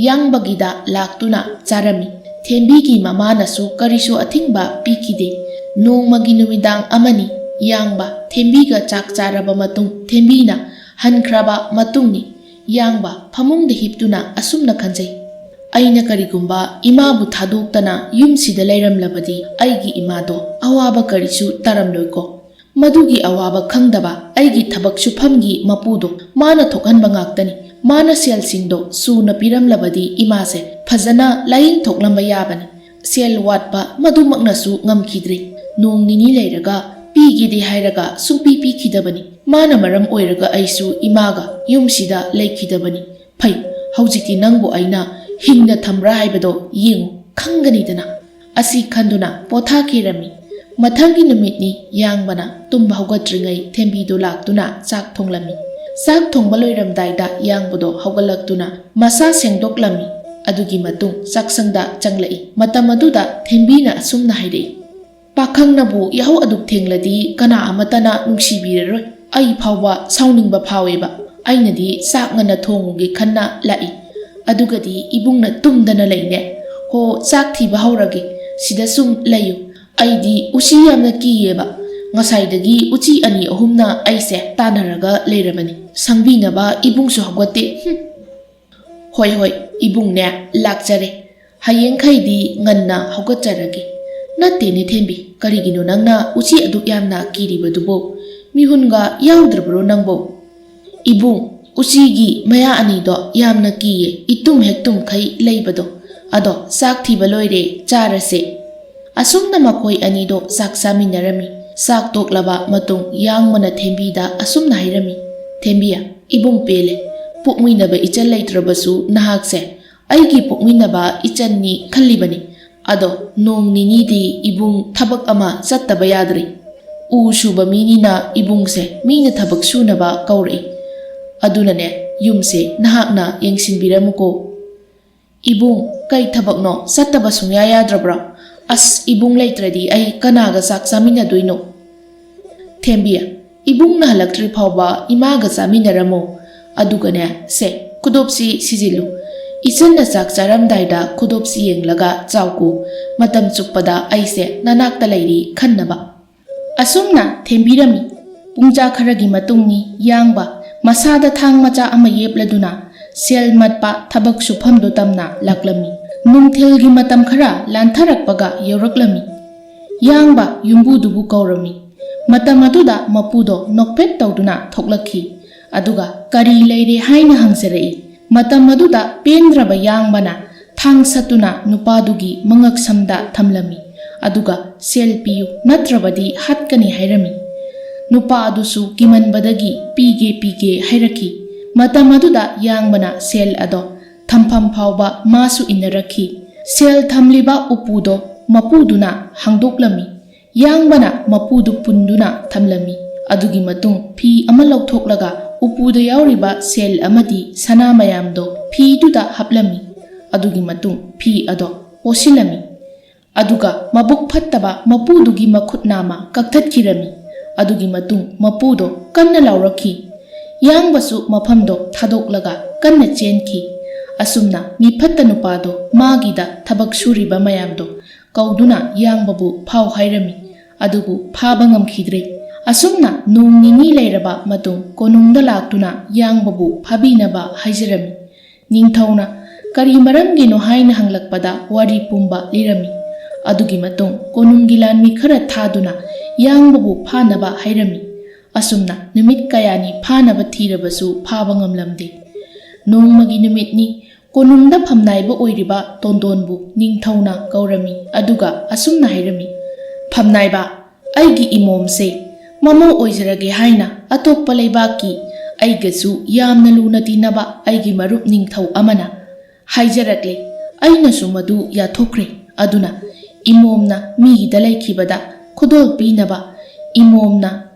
ꯌꯥꯡꯕꯒꯤꯗ ꯂꯥꯛꯇꯨꯅ ꯆꯥꯔꯝꯃꯤ꯫ ꯊꯦꯝꯕꯤꯒꯤ ꯃꯃꯥꯅꯁꯨ ꯀꯔꯤꯁꯨ ꯑꯊꯤꯡꯕ ꯄꯤꯈꯤꯗꯦ꯫ ꯅꯣꯡꯃꯒꯤ ꯅꯨꯃꯤꯗꯥꯡ ꯑꯃꯅꯤ꯫ ꯌꯥꯡꯕ ꯊꯦꯝꯕꯤꯒ ꯆꯥꯛ ꯆꯥꯔꯕ ꯃꯇꯨꯡ ꯊꯦꯝꯕꯤꯅ ꯍꯟꯈ꯭ꯔꯕ ꯃꯇꯨꯡꯅꯤ꯫ ꯌꯥꯡꯕ ꯐꯃꯨꯡꯗ ꯍꯤꯞꯇꯨꯅ ꯑꯁꯨꯝꯅ ꯈꯟꯖꯩ, "ꯑꯩꯅ ꯀꯔꯤꯒꯨꯝꯕ ꯏꯃꯥꯕꯨ ꯊꯥꯗꯣꯛꯇꯅ ꯌꯨꯝꯁꯤꯗ ꯂꯩꯔꯝꯂꯕꯗꯤ ꯑꯩꯒꯤ ꯏꯃꯥꯗꯣ ꯑꯋꯥꯕ ꯀꯔꯤꯁꯨ ꯇꯥꯔꯝꯂꯣꯏꯀꯣ꯫ ꯃꯗꯨꯒꯤ ꯑꯋꯥꯕ ꯈꯪꯗꯕ ꯑꯩꯒꯤ ꯊꯕꯛ ꯁꯨꯐꯝꯒꯤ ꯃꯄꯨꯗꯣ ꯃꯥꯅ ꯊꯣꯛꯍꯟꯕ ꯉꯥꯛꯇꯅꯤ꯫ ꯃꯥꯅ ꯁꯦꯜꯁꯤꯡꯗꯣ ꯁꯨꯅ ꯄꯤꯔꯝꯂꯕꯗꯤ ꯏꯃꯥꯁꯦ ꯐꯖꯅ ꯂꯥꯌꯦꯡꯊꯣꯛꯂꯝꯕ ꯌꯥꯕꯅꯤ꯫ ꯁꯦꯜ ꯋꯥꯠꯄ ꯃꯗꯨꯃꯛꯅꯁꯨ ꯉꯝꯈꯤꯗ꯭ꯔꯦ꯫ ꯅꯣꯡ ꯅꯤꯅꯤ ꯂꯩꯔꯒ ꯄꯤꯒꯦꯗꯤ ꯍꯥꯏꯔꯒ ꯁꯨꯡꯄꯤ ꯄꯤꯈꯤꯗꯕꯅꯤ꯫ ꯃꯥꯅ ꯃꯔꯝ ꯑꯣꯏꯔꯒ ꯑꯩꯁꯨ ꯏꯃꯥꯒ ꯌꯨꯝꯁꯤꯗ ꯂꯩꯈꯤꯗꯕꯅꯤ꯫ ꯐꯩ, ꯍꯧꯖꯤꯛꯇꯤ ꯅꯪꯕꯨ ꯑꯩꯅ ꯍꯤꯡꯅ ꯊꯝꯕ꯭ꯔꯥ ꯍꯥꯏꯕꯗꯣ ꯌꯦꯡꯉꯨ, ꯈꯪꯒꯅꯤꯗꯅ꯫" ꯑꯁꯤ ꯈꯟꯗꯨꯅ ꯄꯣꯊꯥꯈꯤꯔꯝꯃꯤ꯫ ꯃꯊꯪꯒꯤ ꯅꯨꯃꯤꯠꯅꯤ꯫ ꯌꯥꯡꯕꯅ ꯇꯨꯝꯕ ꯍꯧꯒꯠꯇ꯭ꯔꯤꯉꯩ ꯊꯦꯝꯕꯤꯗꯨ ꯂꯥꯛꯇꯨꯅ ꯆꯥꯛ ꯊꯣꯡꯂꯝꯃꯤ꯫ ꯆꯥꯛ ꯊꯣꯡꯕ ꯂꯣꯏꯔꯝꯗꯥꯏꯗ ꯌꯥꯡꯕꯗꯣ ꯍꯧꯒꯠꯂꯛꯇꯨꯅ ꯃꯁꯥ ꯁꯦꯡꯗꯣꯛꯂꯝꯃꯤ꯫ ꯑꯗꯨꯒꯤ ꯃꯇꯨꯡ ꯆꯥꯛꯁꯪꯗ ꯆꯪꯂꯛꯏ꯫ ꯃꯇꯝ ꯑꯗꯨꯗ ꯊꯦꯝꯕꯤꯅ ꯑꯁꯨꯝꯅ ꯍꯥꯏꯔꯛꯏ, "ꯄꯥꯈꯪꯅꯕꯨ ꯌꯥꯍꯧ ꯑꯗꯨꯛ ꯊꯦꯡꯂꯗꯤ ꯀꯅꯥ ꯑꯃꯠꯇꯅ ꯅꯨꯡꯁꯤꯕꯤꯔꯔꯣꯏ꯫ ꯑꯩ ꯐꯥꯎꯕ ꯁꯥꯎꯅꯤꯡꯕ ꯐꯥꯎꯋꯦꯕ꯫ ꯑꯩꯅꯗꯤ ꯆꯥꯛ ꯉꯟꯅ ꯊꯣꯡꯉꯨꯒꯦ ꯈꯟꯅ ꯂꯥꯛꯏ꯫ ꯑꯗꯨꯒꯗꯤ ꯏꯕꯨꯡꯅ ꯇꯨꯝꯗꯅ ꯂꯩꯅꯦ꯫ ꯍꯣ, ꯆꯥꯛ ꯊꯤꯕ ꯍꯧꯔꯒꯦ꯫ ꯁꯤꯗ ꯁꯨꯝ ꯂꯩꯌꯨ꯫ ꯑꯩꯗꯤ ꯎꯆꯤ ꯌꯥꯝꯅ ꯀꯤꯌꯦꯕ꯫ ꯉꯁꯥꯏꯗꯒꯤ ꯎꯆꯤ ꯑꯅꯤ ꯑꯍꯨꯝꯅ ꯑꯩꯁꯦ ꯇꯥꯟꯅꯔꯒ ꯂꯩꯔꯕꯅꯤ꯫ ꯁꯪꯕꯤꯅꯕ ꯏꯕꯨꯡꯁꯨ ꯍꯧꯒꯠꯇꯦ꯫ ꯍꯨꯝ꯫" "ꯍꯣꯏ, ꯍꯣꯏ, ꯏꯕꯨꯡꯅꯦ, ꯂꯥꯛꯆꯔꯦ꯫ ꯍꯌꯦꯡꯈꯩꯗꯤ ꯉꯟꯅ ꯍꯧꯒꯠꯆꯔꯒꯦ꯫" "ꯅꯠꯇꯦꯅꯦ ꯊꯦꯝꯕꯤ, ꯀꯔꯤꯒꯤꯅꯣ ꯅꯪꯅ ꯎꯆꯤ ꯑꯗꯨꯛ ꯌꯥꯝꯅ ꯀꯤꯔꯤꯕꯗꯨꯕꯣ? ꯃꯤꯍꯨꯟꯒ ꯌꯥꯎꯗ꯭ꯔꯕ꯭ꯔꯣ ꯅꯪꯕꯣ?" "ꯏꯕꯨꯡ, ꯎꯆꯤꯒꯤ ꯃꯌꯥ ꯑꯅꯤꯗꯣ ꯌꯥꯝꯅ ꯀꯤꯌꯦ, ꯏꯇꯨꯝ ꯍꯦꯛ ꯇꯨꯝꯈꯩ ꯂꯩꯕꯗꯣ꯫ ꯑꯗꯣ ꯆꯥꯛ ꯊꯤꯕ ꯂꯣꯏꯔꯦ, ꯆꯥꯔꯁꯦ꯫" ꯑꯁꯨꯝꯅ ꯃꯈꯣꯏ ꯑꯅꯤꯗꯣ ꯆꯥꯛ ꯆꯥꯃꯤꯟꯅꯔꯝꯃꯤ꯫ ꯆꯥꯛ ꯇꯣꯛꯂꯕ ꯃꯇꯨꯡ ꯌꯥꯡꯕꯅ ꯊꯦꯝꯕꯤꯗ ꯑꯁꯨꯝꯅ ꯍꯥꯏꯔꯝꯃꯤ, "ꯊꯦꯝꯕꯤ, ꯏꯕꯨꯡ ꯄꯦꯜꯂꯦ꯫ ꯄꯣꯛꯃꯤꯟꯅꯕ ꯏꯆꯜ ꯂꯩꯇ꯭ꯔꯕꯁꯨ ꯅꯍꯥꯛꯁꯦ ꯑꯩꯒꯤ ꯄꯣꯛꯃꯤꯟꯅꯕ ꯏꯆꯟꯅꯤ ꯈꯜꯂꯤꯕꯅꯤ꯫ ꯑꯗꯣ ꯅꯣꯡ ꯅꯤꯅꯤꯗꯤ ꯏꯕꯨꯡ ꯊꯕꯛ ꯑꯃ ꯆꯠꯇꯕ ꯌꯥꯗ꯭ꯔꯤ꯫ ꯎ ꯁꯨꯕ ꯃꯤꯅꯤꯅ ꯏꯕꯨꯡꯁꯦ ꯃꯤꯅ ꯊꯕꯛ ꯁꯨꯅꯕ ꯀꯧꯔꯛꯏ꯫ ꯑꯗꯨꯅꯅꯦ, ꯌꯨꯝꯁꯦ ꯅꯍꯥꯛꯅ ꯌꯦꯡꯁꯤꯟꯕꯤꯔꯝꯃꯨꯀꯣ꯫ ꯏꯕꯨꯡ, ꯀꯩ ꯊꯕꯛꯅꯣ? ꯆꯠꯇꯕ ꯁꯨꯡꯌꯥ ꯌꯥꯗ꯭ꯔꯕ꯭ꯔꯣ? ꯑꯁ, ꯏꯕꯨꯡ ꯂꯩꯇ꯭ꯔꯗꯤ ꯑꯩ ꯀꯅꯥꯒ ꯆꯥꯛ ꯆꯥꯃꯤꯟꯅꯗꯣꯏꯅꯣ? ꯊꯦꯝꯕꯤ, ꯏꯕꯨꯡꯅ ꯍꯜꯂꯛꯇ꯭ꯔꯤ ꯐꯥꯎꯕ ꯏꯃꯥꯒ ꯆꯥꯃꯤꯟꯅꯔꯝꯃꯣ꯫ ꯑꯗꯨꯒꯅꯦ, ꯁꯦ, ꯈꯨꯗꯣꯞꯁꯤ ꯁꯤꯖꯤꯜꯂꯨ꯫ ꯏꯆꯟꯅ ꯆꯥꯛ ꯆꯥꯔꯝꯗꯥꯏꯗ ꯈꯨꯗꯣꯞꯁꯤ ꯌꯦꯡꯂꯒ ꯆꯥꯎꯀꯣ꯫ ꯃꯇꯝ ꯆꯨꯞꯄꯗ ꯑꯩꯁꯦ ꯅꯅꯥꯛꯇ ꯂꯩꯔꯤ ꯈꯟꯅꯕ꯫ ꯑꯁꯨꯝꯅ ꯊꯦꯝꯕꯤꯔꯝꯃꯤ꯫ ꯄꯨꯡꯖꯥ ꯈꯔꯒꯤ ꯃꯇꯨꯡꯅꯤ ꯌꯥꯡꯕ ꯃꯁꯥꯗ ꯊꯥꯡ ꯃꯆꯥ ꯑꯃ ꯌꯦꯞꯂꯗꯨꯅ ꯁꯦꯜ ꯃꯠꯄ ꯊꯕꯛ ꯁꯨꯐꯝꯗꯨ ꯇꯝꯅ ꯂꯥꯛꯂꯝꯃꯤ꯫ ꯅꯨꯡꯊꯤꯜꯒꯤ ꯃꯇꯝ ꯈꯔ ꯂꯥꯟꯊꯔꯛꯄꯒ ꯌꯧꯔꯛꯂꯝꯃꯤ꯫ ꯌꯥꯡꯕ ꯌꯨꯝꯕꯨꯗꯨꯕꯨ ꯀꯧꯔꯝꯃꯤ꯫ ꯃꯇꯝ ꯑꯗꯨꯗ ꯃꯄꯨꯗꯣ ꯅꯣꯛꯐꯦꯠ ꯇꯧꯗꯨꯅ ꯊꯣꯛꯂꯛꯈꯤ꯫ ꯑꯗꯨꯒ ꯀꯔꯤ ꯂꯩꯔꯦ ꯍꯥꯏꯅ ꯍꯪꯖꯔꯛꯏ꯫ ꯃꯇꯝ ꯑꯗꯨꯗ ꯄꯦꯟꯗ꯭ꯔꯕ ꯌꯥꯡꯕꯅ ꯊꯥꯡ ꯁꯠꯇꯨꯅ ꯅꯨꯄꯥꯗꯨꯒꯤ ꯃꯉꯛꯁꯝꯗ ꯊꯝꯂꯝꯃꯤ꯫ ꯑꯗꯨꯒ ꯁꯦꯜ ꯄꯤꯌꯨ, ꯅꯠꯇ꯭ꯔꯕꯗꯤ ꯍꯥꯠꯀꯅꯤ ꯍꯥꯏꯔꯝꯃꯤ꯫ ꯅꯨꯄꯥ ꯑꯗꯨꯁꯨ ꯀꯤꯃꯟꯕꯗꯒꯤ ꯄꯤꯒꯦ, ꯄꯤꯒꯦ ꯍꯥꯏꯔꯛꯈꯤ꯫ ꯃꯇꯝ ꯑꯗꯨꯗ ꯌꯥꯡꯕꯅ ꯁꯦꯜ ꯑꯗꯣ ꯊꯝꯐꯝ ꯐꯥꯎꯕ ꯃꯥꯁꯨ ꯏꯟꯅꯔꯛꯈꯤ꯫ ꯁꯦꯜ ꯊꯝꯂꯤꯕ ꯎꯄꯨꯗꯣ ꯃꯄꯨꯗꯨꯅ ꯍꯥꯡꯗꯣꯛꯂꯝꯃꯤ꯫ ꯌꯥꯡꯕꯅ ꯃꯄꯨꯗꯨ ꯄꯨꯟꯗꯨꯅ ꯊꯝꯂꯝꯃꯤ꯫ ꯑꯗꯨꯒꯤ ꯃꯇꯨꯡ ꯐꯤ ꯑꯃ ꯂꯧꯊꯣꯛꯂꯒ ꯎꯄꯨꯗ ꯌꯥꯎꯔꯤꯕ ꯁꯦꯜ ꯑꯃꯗꯤ ꯁꯅꯥ ꯃꯌꯥꯝꯗꯣ ꯐꯤꯗꯨꯗ ꯍꯥꯞꯂꯝꯃꯤ꯫ ꯑꯗꯨꯒꯤ ꯃꯇꯨꯡ ꯐꯤ ꯑꯗꯣ ꯄꯣꯁꯤꯜꯂꯝꯃꯤ꯫ ꯑꯗꯨꯒ ꯃꯕꯨꯛ ꯐꯠꯇꯕ ꯃꯄꯨꯗꯨꯒꯤ ꯃꯈꯨꯠ ꯅꯥꯝꯃ ꯀꯛꯊꯠꯈꯤꯔꯝꯃꯤ꯫ ꯑꯗꯨꯒꯤ ꯃꯇꯨꯡ ꯃꯄꯨꯗꯣ ꯀꯟꯅ ꯂꯥꯎꯔꯛꯈꯤ꯫ ꯌꯥꯡꯕꯁꯨ ꯃꯐꯝꯗꯣ ꯊꯥꯗꯣꯛꯂꯒ ꯀꯟꯅ ꯆꯦꯟꯈꯤ꯫ ꯑꯁꯨꯝꯅ ꯃꯤꯐꯠꯇ ꯅꯨꯄꯥꯗꯣ ꯃꯥꯒꯤꯗ ꯊꯕꯛ ꯁꯨꯔꯤꯕ ꯃꯌꯥꯝꯗꯣ ꯀꯧꯗꯨꯅ ꯌꯥꯡꯕꯕꯨ ꯐꯥꯎ ꯍꯥꯏꯔꯝꯃꯤ꯫ ꯑꯗꯨꯕꯨ ꯐꯥꯕ ꯉꯝꯈꯤꯗ꯭ꯔꯦ꯫ ꯑꯁꯨꯝꯅ ꯅꯣꯡ ꯅꯤꯅꯤ ꯂꯩꯔꯕ ꯃꯇꯨꯡ ꯀꯣꯅꯨꯡꯗ ꯂꯥꯛꯇꯨꯅ ꯌꯥꯡꯕꯕꯨ ꯐꯥꯕꯤꯅꯕ ꯍꯥꯏꯖꯔꯝꯃꯤ꯫ ꯅꯤꯡꯊꯧꯅ ꯀꯔꯤ ꯃꯔꯝꯒꯤꯅꯣ ꯍꯥꯏꯅ ꯍꯪꯂꯛꯄꯗ ꯋꯥꯔꯤ ꯄꯨꯝꯕ ꯂꯤꯔꯝꯃꯤ꯫ ꯑꯗꯨꯒꯤ ꯃꯇꯨꯡ ꯀꯣꯅꯨꯡꯒꯤ ꯂꯥꯟꯃꯤ ꯈꯔ ꯊꯥꯗꯨꯅ ꯌꯥꯡꯕꯕꯨ ꯐꯥꯅꯕ ꯍꯥꯏꯔꯝꯃꯤ꯫ ꯑꯁꯨꯝꯅ ꯅꯨꯃꯤꯠ ꯀꯌꯥꯅꯤ ꯐꯥꯅꯕ ꯊꯤꯔꯕꯁꯨ ꯐꯥꯕ ꯉꯝꯂꯝꯗꯦ꯫ ꯅꯣꯡꯃꯒꯤ ꯅꯨꯃꯤꯠꯅꯤ꯫ ꯀꯣꯅꯨꯡꯗ ꯐꯝꯅꯥꯏꯕ ꯑꯣꯏꯔꯤꯕ ꯇꯣꯟꯗꯣꯟꯕꯨ ꯅꯤꯡꯊꯧꯅ ꯀꯧꯔꯝꯃꯤ꯫ ꯑꯗꯨꯒ ꯑꯁꯨꯝꯅ ꯍꯥꯏꯔꯝꯃꯤ, "ꯐꯝꯅꯥꯏꯕ, ꯑꯩꯒꯤ ꯏꯃꯣꯝꯁꯦ ꯃꯃꯧ ꯑꯣꯏꯖꯔꯒꯦ ꯍꯥꯏꯅ ꯑꯇꯣꯞꯄ ꯂꯩꯕꯥꯛꯀꯤ ꯑꯩꯒꯁꯨ ꯌꯥꯝꯅ ꯂꯨꯅ ꯇꯤꯟꯅꯕ ꯑꯩꯒꯤ ꯃꯔꯨꯞ ꯅꯤꯡꯊꯧ ꯑꯃꯅ ꯍꯥꯏꯖꯔꯛꯂꯦ꯫ ꯑꯩꯅꯁꯨ ꯃꯗꯨ ꯌꯥꯊꯣꯛꯈ꯭ꯔꯦ꯫ ꯑꯗꯨꯅ ꯏꯃꯣꯝꯅ ꯃꯤꯒꯤꯗ ꯂꯩꯈꯤꯕꯗ ꯈꯨꯗꯣꯜ ꯄꯤꯅꯕ, ꯏꯃꯣꯝꯅ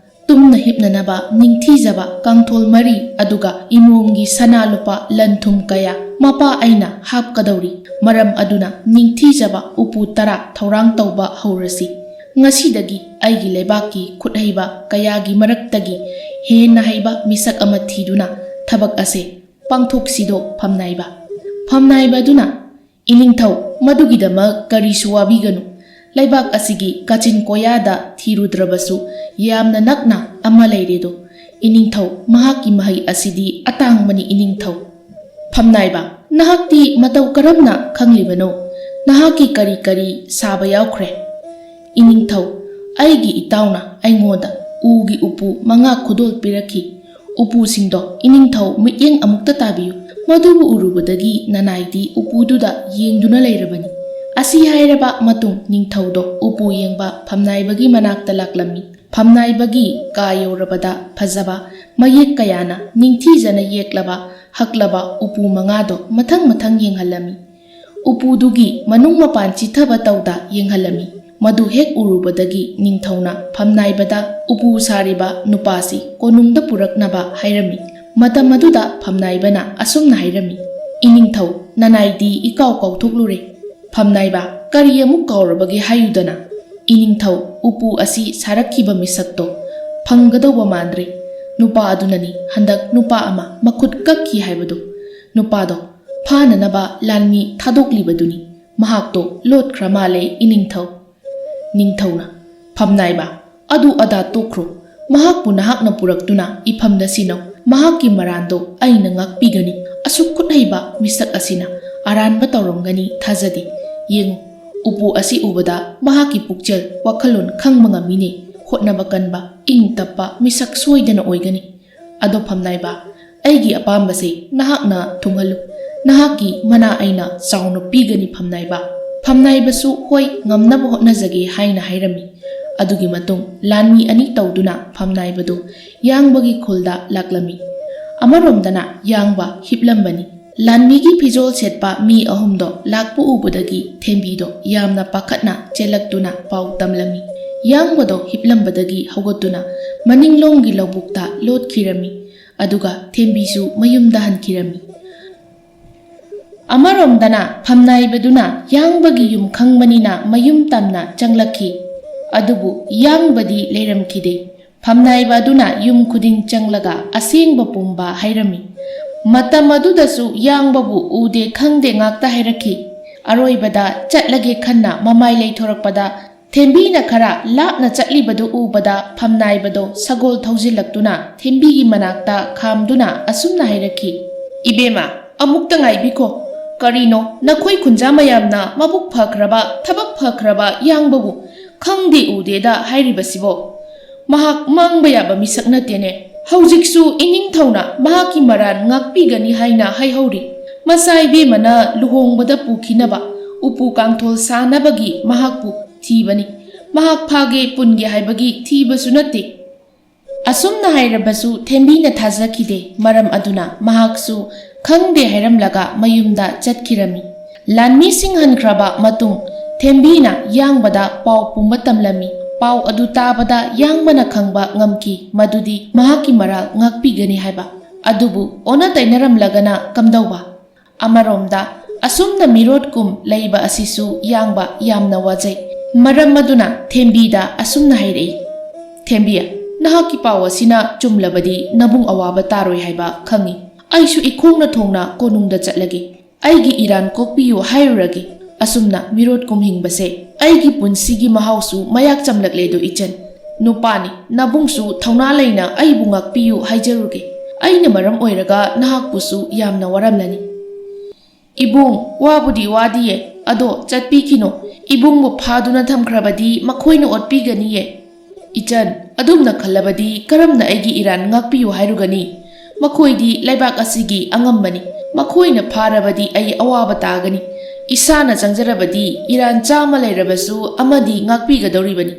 ꯇꯨꯝꯅ ꯍꯤꯞꯅꯅꯕ ꯅꯤꯡꯊꯤꯖꯕ ꯀꯥꯡꯊꯣꯜ ꯃꯔꯤ, ꯑꯗꯨꯒ ꯏꯃꯣꯝꯒꯤ ꯁꯅꯥ ꯂꯨꯄꯥ ꯂꯟ ꯊꯨꯝ ꯀꯌꯥ ꯃꯄꯥ ꯑꯩꯅ ꯍꯥꯞꯀꯗꯧꯔꯤ꯫ ꯃꯔꯝ ꯑꯗꯨꯅ ꯅꯤꯡꯊꯤꯖꯕ ꯎꯄꯨ ꯇꯔꯥ ꯊꯧꯔꯥꯡ ꯇꯧꯕ ꯍꯧꯔꯁꯤ꯫ ꯉꯁꯤꯗꯒꯤ ꯑꯩꯒꯤ ꯂꯩꯕꯥꯛꯀꯤ ꯈꯨꯠꯍꯩꯕ ꯀꯌꯥꯒꯤ ꯃꯔꯛꯇꯒꯤ ꯍꯦꯟꯅ ꯍꯩꯕ ꯃꯤꯁꯛ ꯑꯃ ꯊꯤꯗꯨꯅ ꯊꯕꯛ ꯑꯁꯦ ꯄꯥꯡꯊꯣꯛꯁꯤꯗꯣ ꯐꯝꯅꯥꯏꯕ꯫ ꯐꯝꯅꯥꯏꯕ ꯑꯗꯨꯅ, "ꯏꯅꯤꯡꯊꯧ, ꯃꯗꯨꯒꯤꯗꯃꯛ ꯀꯔꯤꯁꯨ ꯋꯥꯕꯤꯒꯅꯨ꯫ ꯂꯩꯕꯥꯛ ꯑꯁꯤꯒꯤ ꯀꯥꯆꯤꯟ ꯀꯣꯌꯥꯗ ꯊꯤꯔꯨꯗ꯭ꯔꯕꯁꯨ ꯌꯥꯝꯅ ꯅꯛꯅ ꯑꯃ ꯂꯩꯔꯦꯗꯣ꯫ ꯏꯅꯤꯡꯊꯧ, ꯃꯍꯥꯛꯀꯤ ꯃꯍꯩ ꯑꯁꯤꯗꯤ ꯑꯇꯥꯡꯕꯅꯤ, ꯏꯅꯤꯡꯊꯧ꯫" ꯐꯝꯅꯥꯏꯕ, "ꯅꯍꯥꯛꯇꯤ ꯃꯇꯧ ꯀꯔꯝꯅ ꯈꯪꯂꯤꯕꯅꯣ? ꯅꯍꯥꯛꯀꯤ ꯀꯔꯤ ꯀꯔꯤ ꯁꯥꯕ ꯌꯥꯎꯈ꯭ꯔꯦ?" "ꯏꯅꯤꯡꯊꯧ, ꯑꯩꯒꯤ ꯏꯇꯥꯎꯅ ꯑꯩꯉꯣꯟꯗ ꯎꯒꯤ ꯎꯄꯨ ꯃꯉꯥ ꯈꯨꯗꯣꯜ ꯄꯤꯔꯛꯈꯤ꯫ ꯎꯄꯨꯁꯤꯡꯗꯣ ꯏꯅꯤꯡꯊꯧ ꯃꯤꯠꯌꯦꯡ ꯑꯃꯨꯛꯇ ꯇꯥꯕꯤꯌꯨ꯫ ꯃꯗꯨꯕꯨ ꯎꯔꯨꯕꯗꯒꯤ ꯅꯅꯥꯏꯗꯤ ꯎꯄꯨꯗꯨꯗ ꯌꯦꯡꯗꯨꯅ ꯂꯩꯔꯕꯅꯤ꯫" ꯑꯁꯤ ꯍꯥꯏꯔꯕ ꯃꯇꯨꯡ ꯅꯤꯡꯊꯧꯗꯣ ꯎꯄꯨ ꯌꯦꯡꯕ ꯐꯝꯅꯥꯏꯕꯒꯤ ꯃꯅꯥꯛꯇ ꯂꯥꯛꯂꯝꯃꯤ꯫ ꯐꯝꯅꯥꯏꯕꯒꯤ ꯀꯥ ꯌꯧꯔꯕꯗ ꯐꯖꯕ ꯃꯌꯦꯛ ꯀꯌꯥꯅ ꯅꯤꯡꯊꯤꯖꯅ ꯌꯦꯛꯂꯕ ꯍꯛꯂꯕ ꯎꯄꯨ ꯃꯉꯥꯗꯣ ꯃꯊꯪ ꯃꯊꯪ ꯌꯦꯡꯍꯜꯂꯝꯃꯤ꯫ ꯎꯄꯨꯗꯨꯒꯤ ꯃꯅꯨꯡ ꯃꯄꯥꯟ ꯆꯤꯊꯕ ꯇꯧꯗ ꯌꯦꯡꯍꯜꯂꯝꯃꯤ꯫ ꯃꯗꯨ ꯍꯦꯛ ꯎꯔꯨꯕꯗꯒꯤ ꯅꯤꯡꯊꯧꯅ ꯐꯝꯅꯥꯏꯕꯗ ꯎꯄꯨ ꯁꯥꯔꯤꯕ ꯅꯨꯄꯥꯁꯤ ꯀꯣꯅꯨꯡꯗ ꯄꯨꯔꯛꯅꯕ ꯍꯥꯏꯔꯝꯃꯤ꯫ ꯃꯇꯝ ꯑꯗꯨꯗ ꯐꯝꯅꯥꯏꯕꯅ ꯑꯁꯨꯝꯅ ꯍꯥꯏꯔꯝꯃꯤ, "ꯏꯅꯤꯡꯊꯧ, ꯅꯅꯥꯏꯗꯤ ꯏꯀꯥꯎ ꯀꯥꯎꯊꯣꯛꯂꯨꯔꯦ꯫" ꯐꯝꯅꯥꯏꯕ, "ꯀꯔꯤ ꯑꯃꯨꯛ ꯀꯥꯎꯔꯕꯒꯦ ꯍꯥꯏꯌꯨꯗꯅ?" "ꯏꯅꯤꯡꯊꯧ, ꯎꯄꯨ ꯑꯁꯤ ꯁꯥꯔꯛꯈꯤꯕ ꯃꯤꯁꯛꯇꯣ ꯐꯪꯒꯗꯧꯕ ꯃꯥꯟꯗ꯭ꯔꯦ꯫ ꯅꯨꯄꯥ ꯑꯗꯨꯅꯅꯤ ꯍꯟꯗꯛ ꯅꯨꯄꯥ ꯑꯃ ꯃꯈꯨꯠ ꯀꯛꯈꯤ ꯍꯥꯏꯕꯗꯨ꯫ ꯅꯨꯄꯥꯗꯣ ꯐꯥꯅꯅꯕ ꯂꯥꯟꯃꯤ ꯊꯥꯗꯣꯛꯂꯤꯕꯗꯨꯅꯤ꯫ ꯃꯍꯥꯛꯇꯣ ꯂꯣꯠꯈ꯭ꯔ ꯃꯥꯜꯂꯦ, ꯏꯅꯤꯡꯊꯧ꯫" ꯅꯤꯡꯊꯧꯅ, "ꯐꯝꯅꯥꯏꯕ, ꯑꯗꯨ ꯑꯗꯥ ꯇꯣꯛꯈ꯭ꯔꯣ꯫ ꯃꯍꯥꯛꯄꯨ ꯅꯍꯥꯛꯅ ꯄꯨꯔꯛꯇꯨꯅ ꯏꯐꯝꯗ ꯁꯤꯟꯅꯧ꯫ ꯃꯍꯥꯛꯀꯤ ꯃꯔꯥꯟꯗꯣ ꯑꯩꯅ ꯉꯥꯛꯄꯤꯒꯅꯤ꯫ ꯑꯁꯨꯛ ꯈꯨꯠꯍꯩꯕ ꯃꯤꯁꯛ ꯑꯁꯤꯅ ꯑꯔꯥꯟꯕ ꯇꯧꯔꯝꯒꯅꯤ ꯊꯥꯖꯗꯦ꯫ ꯌꯦꯡꯉꯨ, ꯎꯄꯨ ꯑꯁꯤ ꯎꯕꯗ ꯃꯍꯥꯛꯀꯤ ꯄꯨꯛꯆꯦꯜ ꯋꯥꯈꯜꯂꯣꯟ ꯈꯪꯕ ꯉꯝꯃꯤꯅꯦ꯫ ꯍꯣꯠꯅꯕ ꯀꯟꯕ, ꯏꯪ ꯇꯞꯄ ꯃꯤꯁꯛ ꯁꯣꯏꯗꯅ ꯑꯣꯏꯒꯅꯤ꯫ ꯑꯗꯣ ꯐꯝꯅꯥꯏꯕ, ꯑꯩꯒꯤ ꯑꯄꯥꯝꯕꯁꯦ ꯅꯍꯥꯛꯅ ꯊꯨꯡꯍꯜꯂꯨ꯫ ꯅꯍꯥꯛꯀꯤ ꯃꯅꯥ ꯑꯩꯅ ꯆꯥꯎꯅ ꯄꯤꯒꯅꯤ ꯐꯝꯅꯥꯏꯕ꯫" ꯐꯝꯅꯥꯏꯕꯁꯨ ꯍꯣꯏ, ꯉꯝꯅꯕ ꯍꯣꯠꯅꯖꯒꯦ ꯍꯥꯏꯅ ꯍꯥꯏꯔꯝꯃꯤ꯫ ꯑꯗꯨꯒꯤ ꯃꯇꯨꯡ ꯂꯥꯟꯃꯤ ꯑꯅꯤ ꯇꯧꯗꯨꯅ ꯐꯝꯅꯥꯏꯕꯗꯨ ꯌꯥꯡꯕꯒꯤ ꯈꯨꯜꯗ ꯂꯥꯛꯂꯝꯃꯤ꯫ ꯑꯃꯔꯣꯝꯗꯅ ꯌꯥꯡꯕ ꯍꯤꯞꯂꯝꯕꯅꯤ꯫ ꯂꯥꯟꯃꯤꯒꯤ ꯐꯤꯖꯣꯜ ꯁꯦꯠꯄ ꯃꯤ ꯑꯍꯨꯝꯗꯣ ꯂꯥꯛꯄ ꯎꯕꯗꯒꯤ ꯊꯦꯝꯕꯤꯗꯣ ꯌꯥꯝꯅ ꯄꯥꯈꯠꯅ ꯆꯦꯜꯂꯛꯇꯨꯅ ꯄꯥꯎ ꯇꯝꯂꯝꯃꯤ꯫ ꯌꯥꯡꯕꯗꯣ ꯍꯤꯞꯂꯝꯕꯗꯒꯤ ꯍꯧꯒꯠꯇꯨꯅ ꯃꯅꯤꯡꯂꯣꯝꯒꯤ ꯂꯧꯕꯨꯛꯇ ꯂꯣꯠꯈꯤꯔꯝꯃꯤ꯫ ꯑꯗꯨꯒ ꯊꯦꯝꯕꯤꯁꯨ ꯃꯌꯨꯝꯗ ꯍꯟꯈꯤꯔꯝꯃꯤ꯫ ꯑꯃꯔꯣꯝꯗꯅ ꯐꯝꯅꯥꯏꯕꯗꯨꯅ ꯌꯥꯡꯕꯒꯤ ꯌꯨꯝ ꯈꯪꯕꯅꯤꯅ ꯃꯌꯨꯝ ꯇꯝꯅ ꯆꯪꯂꯛꯈꯤ꯫ ꯑꯗꯨꯕꯨ ꯌꯥꯡꯕꯗꯤ ꯂꯩꯔꯝꯈꯤꯗꯦ꯫ ꯐꯝꯅꯥꯏꯕ ꯑꯗꯨꯅ ꯌꯨꯝ ꯈꯨꯗꯤꯡ ꯆꯪꯂꯒ ꯑꯁꯦꯡꯕ ꯄꯨꯝꯕ ꯍꯥꯏꯔꯝꯃꯤ꯫ ꯃꯇꯝ ꯑꯗꯨꯗꯁꯨ ꯌꯥꯡꯕꯕꯨ ꯎꯗꯦ ꯈꯪꯗꯦ ꯉꯥꯛꯇ ꯍꯥꯏꯔꯛꯈꯤ꯫ ꯑꯔꯣꯏꯕꯗ ꯆꯠꯂꯒꯦ ꯈꯟꯅ ꯃꯃꯥꯏ ꯂꯩꯊꯣꯔꯛꯄꯗ ꯊꯦꯝꯕꯤꯅ ꯈꯔ ꯂꯥꯞꯅ ꯆꯠꯂꯤꯕꯗꯨ ꯎꯕꯗ ꯐꯝꯅꯥꯏꯕꯗꯣ ꯁꯒꯣꯜ ꯊꯧꯖꯤꯜꯂꯛꯇꯨꯅ ꯊꯦꯝꯕꯤꯒꯤ ꯃꯅꯥꯛꯇ ꯈꯥꯝꯗꯨꯅ ꯑꯁꯨꯝꯅ ꯍꯥꯏꯔꯛꯈꯤ, "ꯏꯕꯦꯝꯃ, ꯑꯃꯨꯛꯇ ꯉꯥꯏꯕꯤꯈꯣ꯫ ꯀꯔꯤꯅꯣ ꯅꯈꯣꯏ ꯈꯨꯟꯖꯥ ꯃꯌꯥꯝꯅ ꯃꯕꯨꯛ ꯐꯈ꯭ꯔꯕ, ꯊꯕꯛ ꯐꯈ꯭ꯔꯕ ꯌꯥꯡꯕꯕꯨ ꯈꯪꯗꯦ ꯎꯗꯦꯗ ꯍꯥꯏꯔꯤꯕꯁꯤꯕꯣ? ꯃꯍꯥꯛ ꯃꯥꯡꯕ ꯌꯥꯕ ꯃꯤꯁꯛ ꯅꯠꯇꯦꯅꯦ꯫ ꯍꯧꯖꯤꯛꯁꯨ ꯏꯅꯤꯡꯊꯧꯅ ꯃꯍꯥꯛꯀꯤ ꯃꯔꯥꯜ ꯉꯥꯛꯄꯤꯒꯅꯤ ꯍꯥꯏꯅ ꯍꯥꯏꯍꯧꯔꯤ꯫ ꯃꯆꯥ ꯏꯕꯦꯝꯃꯅ ꯂꯨꯍꯣꯡꯕꯗ ꯄꯨꯈꯤꯅꯕ ꯎꯄꯨ ꯀꯥꯡꯊꯣꯜ ꯁꯥꯅꯕꯒꯤ ꯃꯍꯥꯛꯄꯨ ꯊꯤꯕꯅꯤ꯫ ꯃꯍꯥꯛ ꯐꯥꯒꯦ ꯄꯨꯟꯒꯦ ꯍꯥꯏꯕꯒꯤ ꯊꯤꯕꯁꯨ ꯅꯠꯇꯦ꯫" ꯑꯁꯨꯝꯅ ꯍꯥꯏꯔꯕꯁꯨ ꯊꯦꯝꯕꯤꯅ ꯊꯥꯖꯈꯤꯗꯦ꯫ ꯃꯔꯝ ꯑꯗꯨꯅ ꯃꯍꯥꯛꯁꯨ ꯈꯪꯗꯦ ꯍꯥꯏꯔꯝꯂꯒ ꯃꯌꯨꯝꯗ ꯆꯠꯈꯤꯔꯝꯃꯤ꯫ ꯂꯥꯟꯃꯤꯁꯤꯡ ꯍꯟꯈ꯭ꯔꯕ ꯃꯇꯨꯡ ꯊꯦꯝꯕꯤꯅ ꯌꯥꯡꯕꯗ ꯄꯥꯎ ꯄꯨꯝꯕ ꯇꯝꯂꯝꯃꯤ꯫ ꯄꯥꯎ ꯑꯗꯨ ꯇꯥꯕꯗ ꯌꯥꯡꯕꯅ ꯈꯪꯕ ꯉꯝꯈꯤ ꯃꯗꯨꯗꯤ ꯃꯍꯥꯛꯀꯤ ꯃꯔꯥꯜ ꯉꯥꯛꯄꯤꯒꯅꯤ ꯍꯥꯏꯕ꯫ ꯑꯗꯨꯕꯨ ꯑꯣꯟꯅ ꯇꯩꯅꯔꯝꯂꯒꯅ ꯀꯝꯗꯧꯕ? ꯑꯃꯔꯣꯝꯗ ꯑꯁꯨꯝꯅ ꯃꯤꯔꯣꯠꯀꯨꯝ ꯂꯩꯕ ꯑꯁꯤꯁꯨ ꯌꯥꯡꯕ ꯌꯥꯝꯅ ꯋꯥꯖꯩ꯫ ꯃꯔꯝ ꯑꯗꯨꯅ ꯊꯦꯝꯕꯤꯗ ꯑꯁꯨꯝꯅ ꯍꯥꯏꯔꯛꯏ, "ꯊꯦꯝꯕꯤ, ꯅꯍꯥꯛꯀꯤ ꯄꯥꯎ ꯑꯁꯤꯅ ꯆꯨꯝꯂꯕꯗꯤ ꯅꯕꯨꯡ ꯑꯋꯥꯕ ꯇꯥꯔꯣꯏ ꯍꯥꯏꯕ ꯈꯪꯏ꯫ ꯑꯩꯁꯨ ꯏꯈꯣꯡꯅ ꯊꯣꯡꯅ ꯀꯣꯅꯨꯡꯗ ꯆꯠꯂꯒꯦ꯫ ꯑꯩꯒꯤ ꯏꯔꯥꯟ ꯀꯣꯛꯄꯤꯌꯨ ꯍꯥꯏꯔꯨꯔꯒꯦ꯫ ꯑꯁꯨꯝꯅ ꯃꯤꯔꯣꯠꯀꯨꯝ ꯍꯤꯡꯕꯁꯦ ꯑꯩꯒꯤ ꯄꯨꯟꯁꯤꯒꯤ ꯃꯍꯥꯎꯁꯨ ꯃꯌꯥꯛ ꯆꯝꯂꯛꯂꯦꯗꯣ ꯏꯆꯟ꯫ ꯅꯨꯄꯥꯅꯤ, ꯅꯕꯨꯡꯁꯨ ꯊꯧꯅꯥ ꯂꯩꯅ ꯑꯩꯕꯨ ꯉꯥꯛꯄꯤꯌꯨ ꯍꯥꯏꯖꯔꯨꯒꯦ꯫ ꯑꯩꯅ ꯃꯔꯝ ꯑꯣꯏꯔꯒ ꯅꯍꯥꯛꯄꯨꯁꯨ ꯌꯥꯝꯅ ꯋꯥꯔꯝꯂꯅꯤ꯫" "ꯏꯕꯨꯡ, ꯋꯥꯕꯨꯗꯤ ꯋꯥꯗꯤꯌꯦ, ꯑꯗꯣ ꯆꯠꯄꯤꯈꯤꯅꯣ꯫ ꯏꯕꯨꯡꯕꯨ ꯐꯥꯗꯨꯅ ꯊꯝꯈ꯭ꯔꯕꯗꯤ ꯃꯈꯣꯏꯅ ꯑꯣꯠꯄꯤꯒꯅꯤꯌꯦ꯫" "ꯏꯆꯟ, ꯑꯗꯨꯝꯅ ꯈꯜꯂꯕꯗꯤ ꯀꯔꯝꯅ ꯑꯩꯒꯤ ꯏꯔꯥꯟ ꯉꯥꯛꯄꯤꯌꯨ ꯍꯥꯏꯔꯨꯒꯅꯤ? ꯃꯈꯣꯏꯗꯤ ꯂꯩꯕꯥꯛ ꯑꯁꯤꯒꯤ ꯑꯉꯝꯕꯅꯤ꯫ ꯃꯈꯣꯏꯅ ꯐꯥꯔꯕꯗꯤ ꯑꯩ ꯑꯋꯥꯕ ꯇꯥꯒꯅꯤ꯫ ꯏꯁꯥꯅ ꯆꯪꯖꯔꯕꯗꯤ ꯏꯔꯥꯟ ꯆꯥꯝꯃ ꯂꯩꯔꯕꯁꯨ ꯑꯃꯗꯤ ꯉꯥꯛꯄꯤꯒꯗꯧꯔꯤꯕꯅꯤ꯫"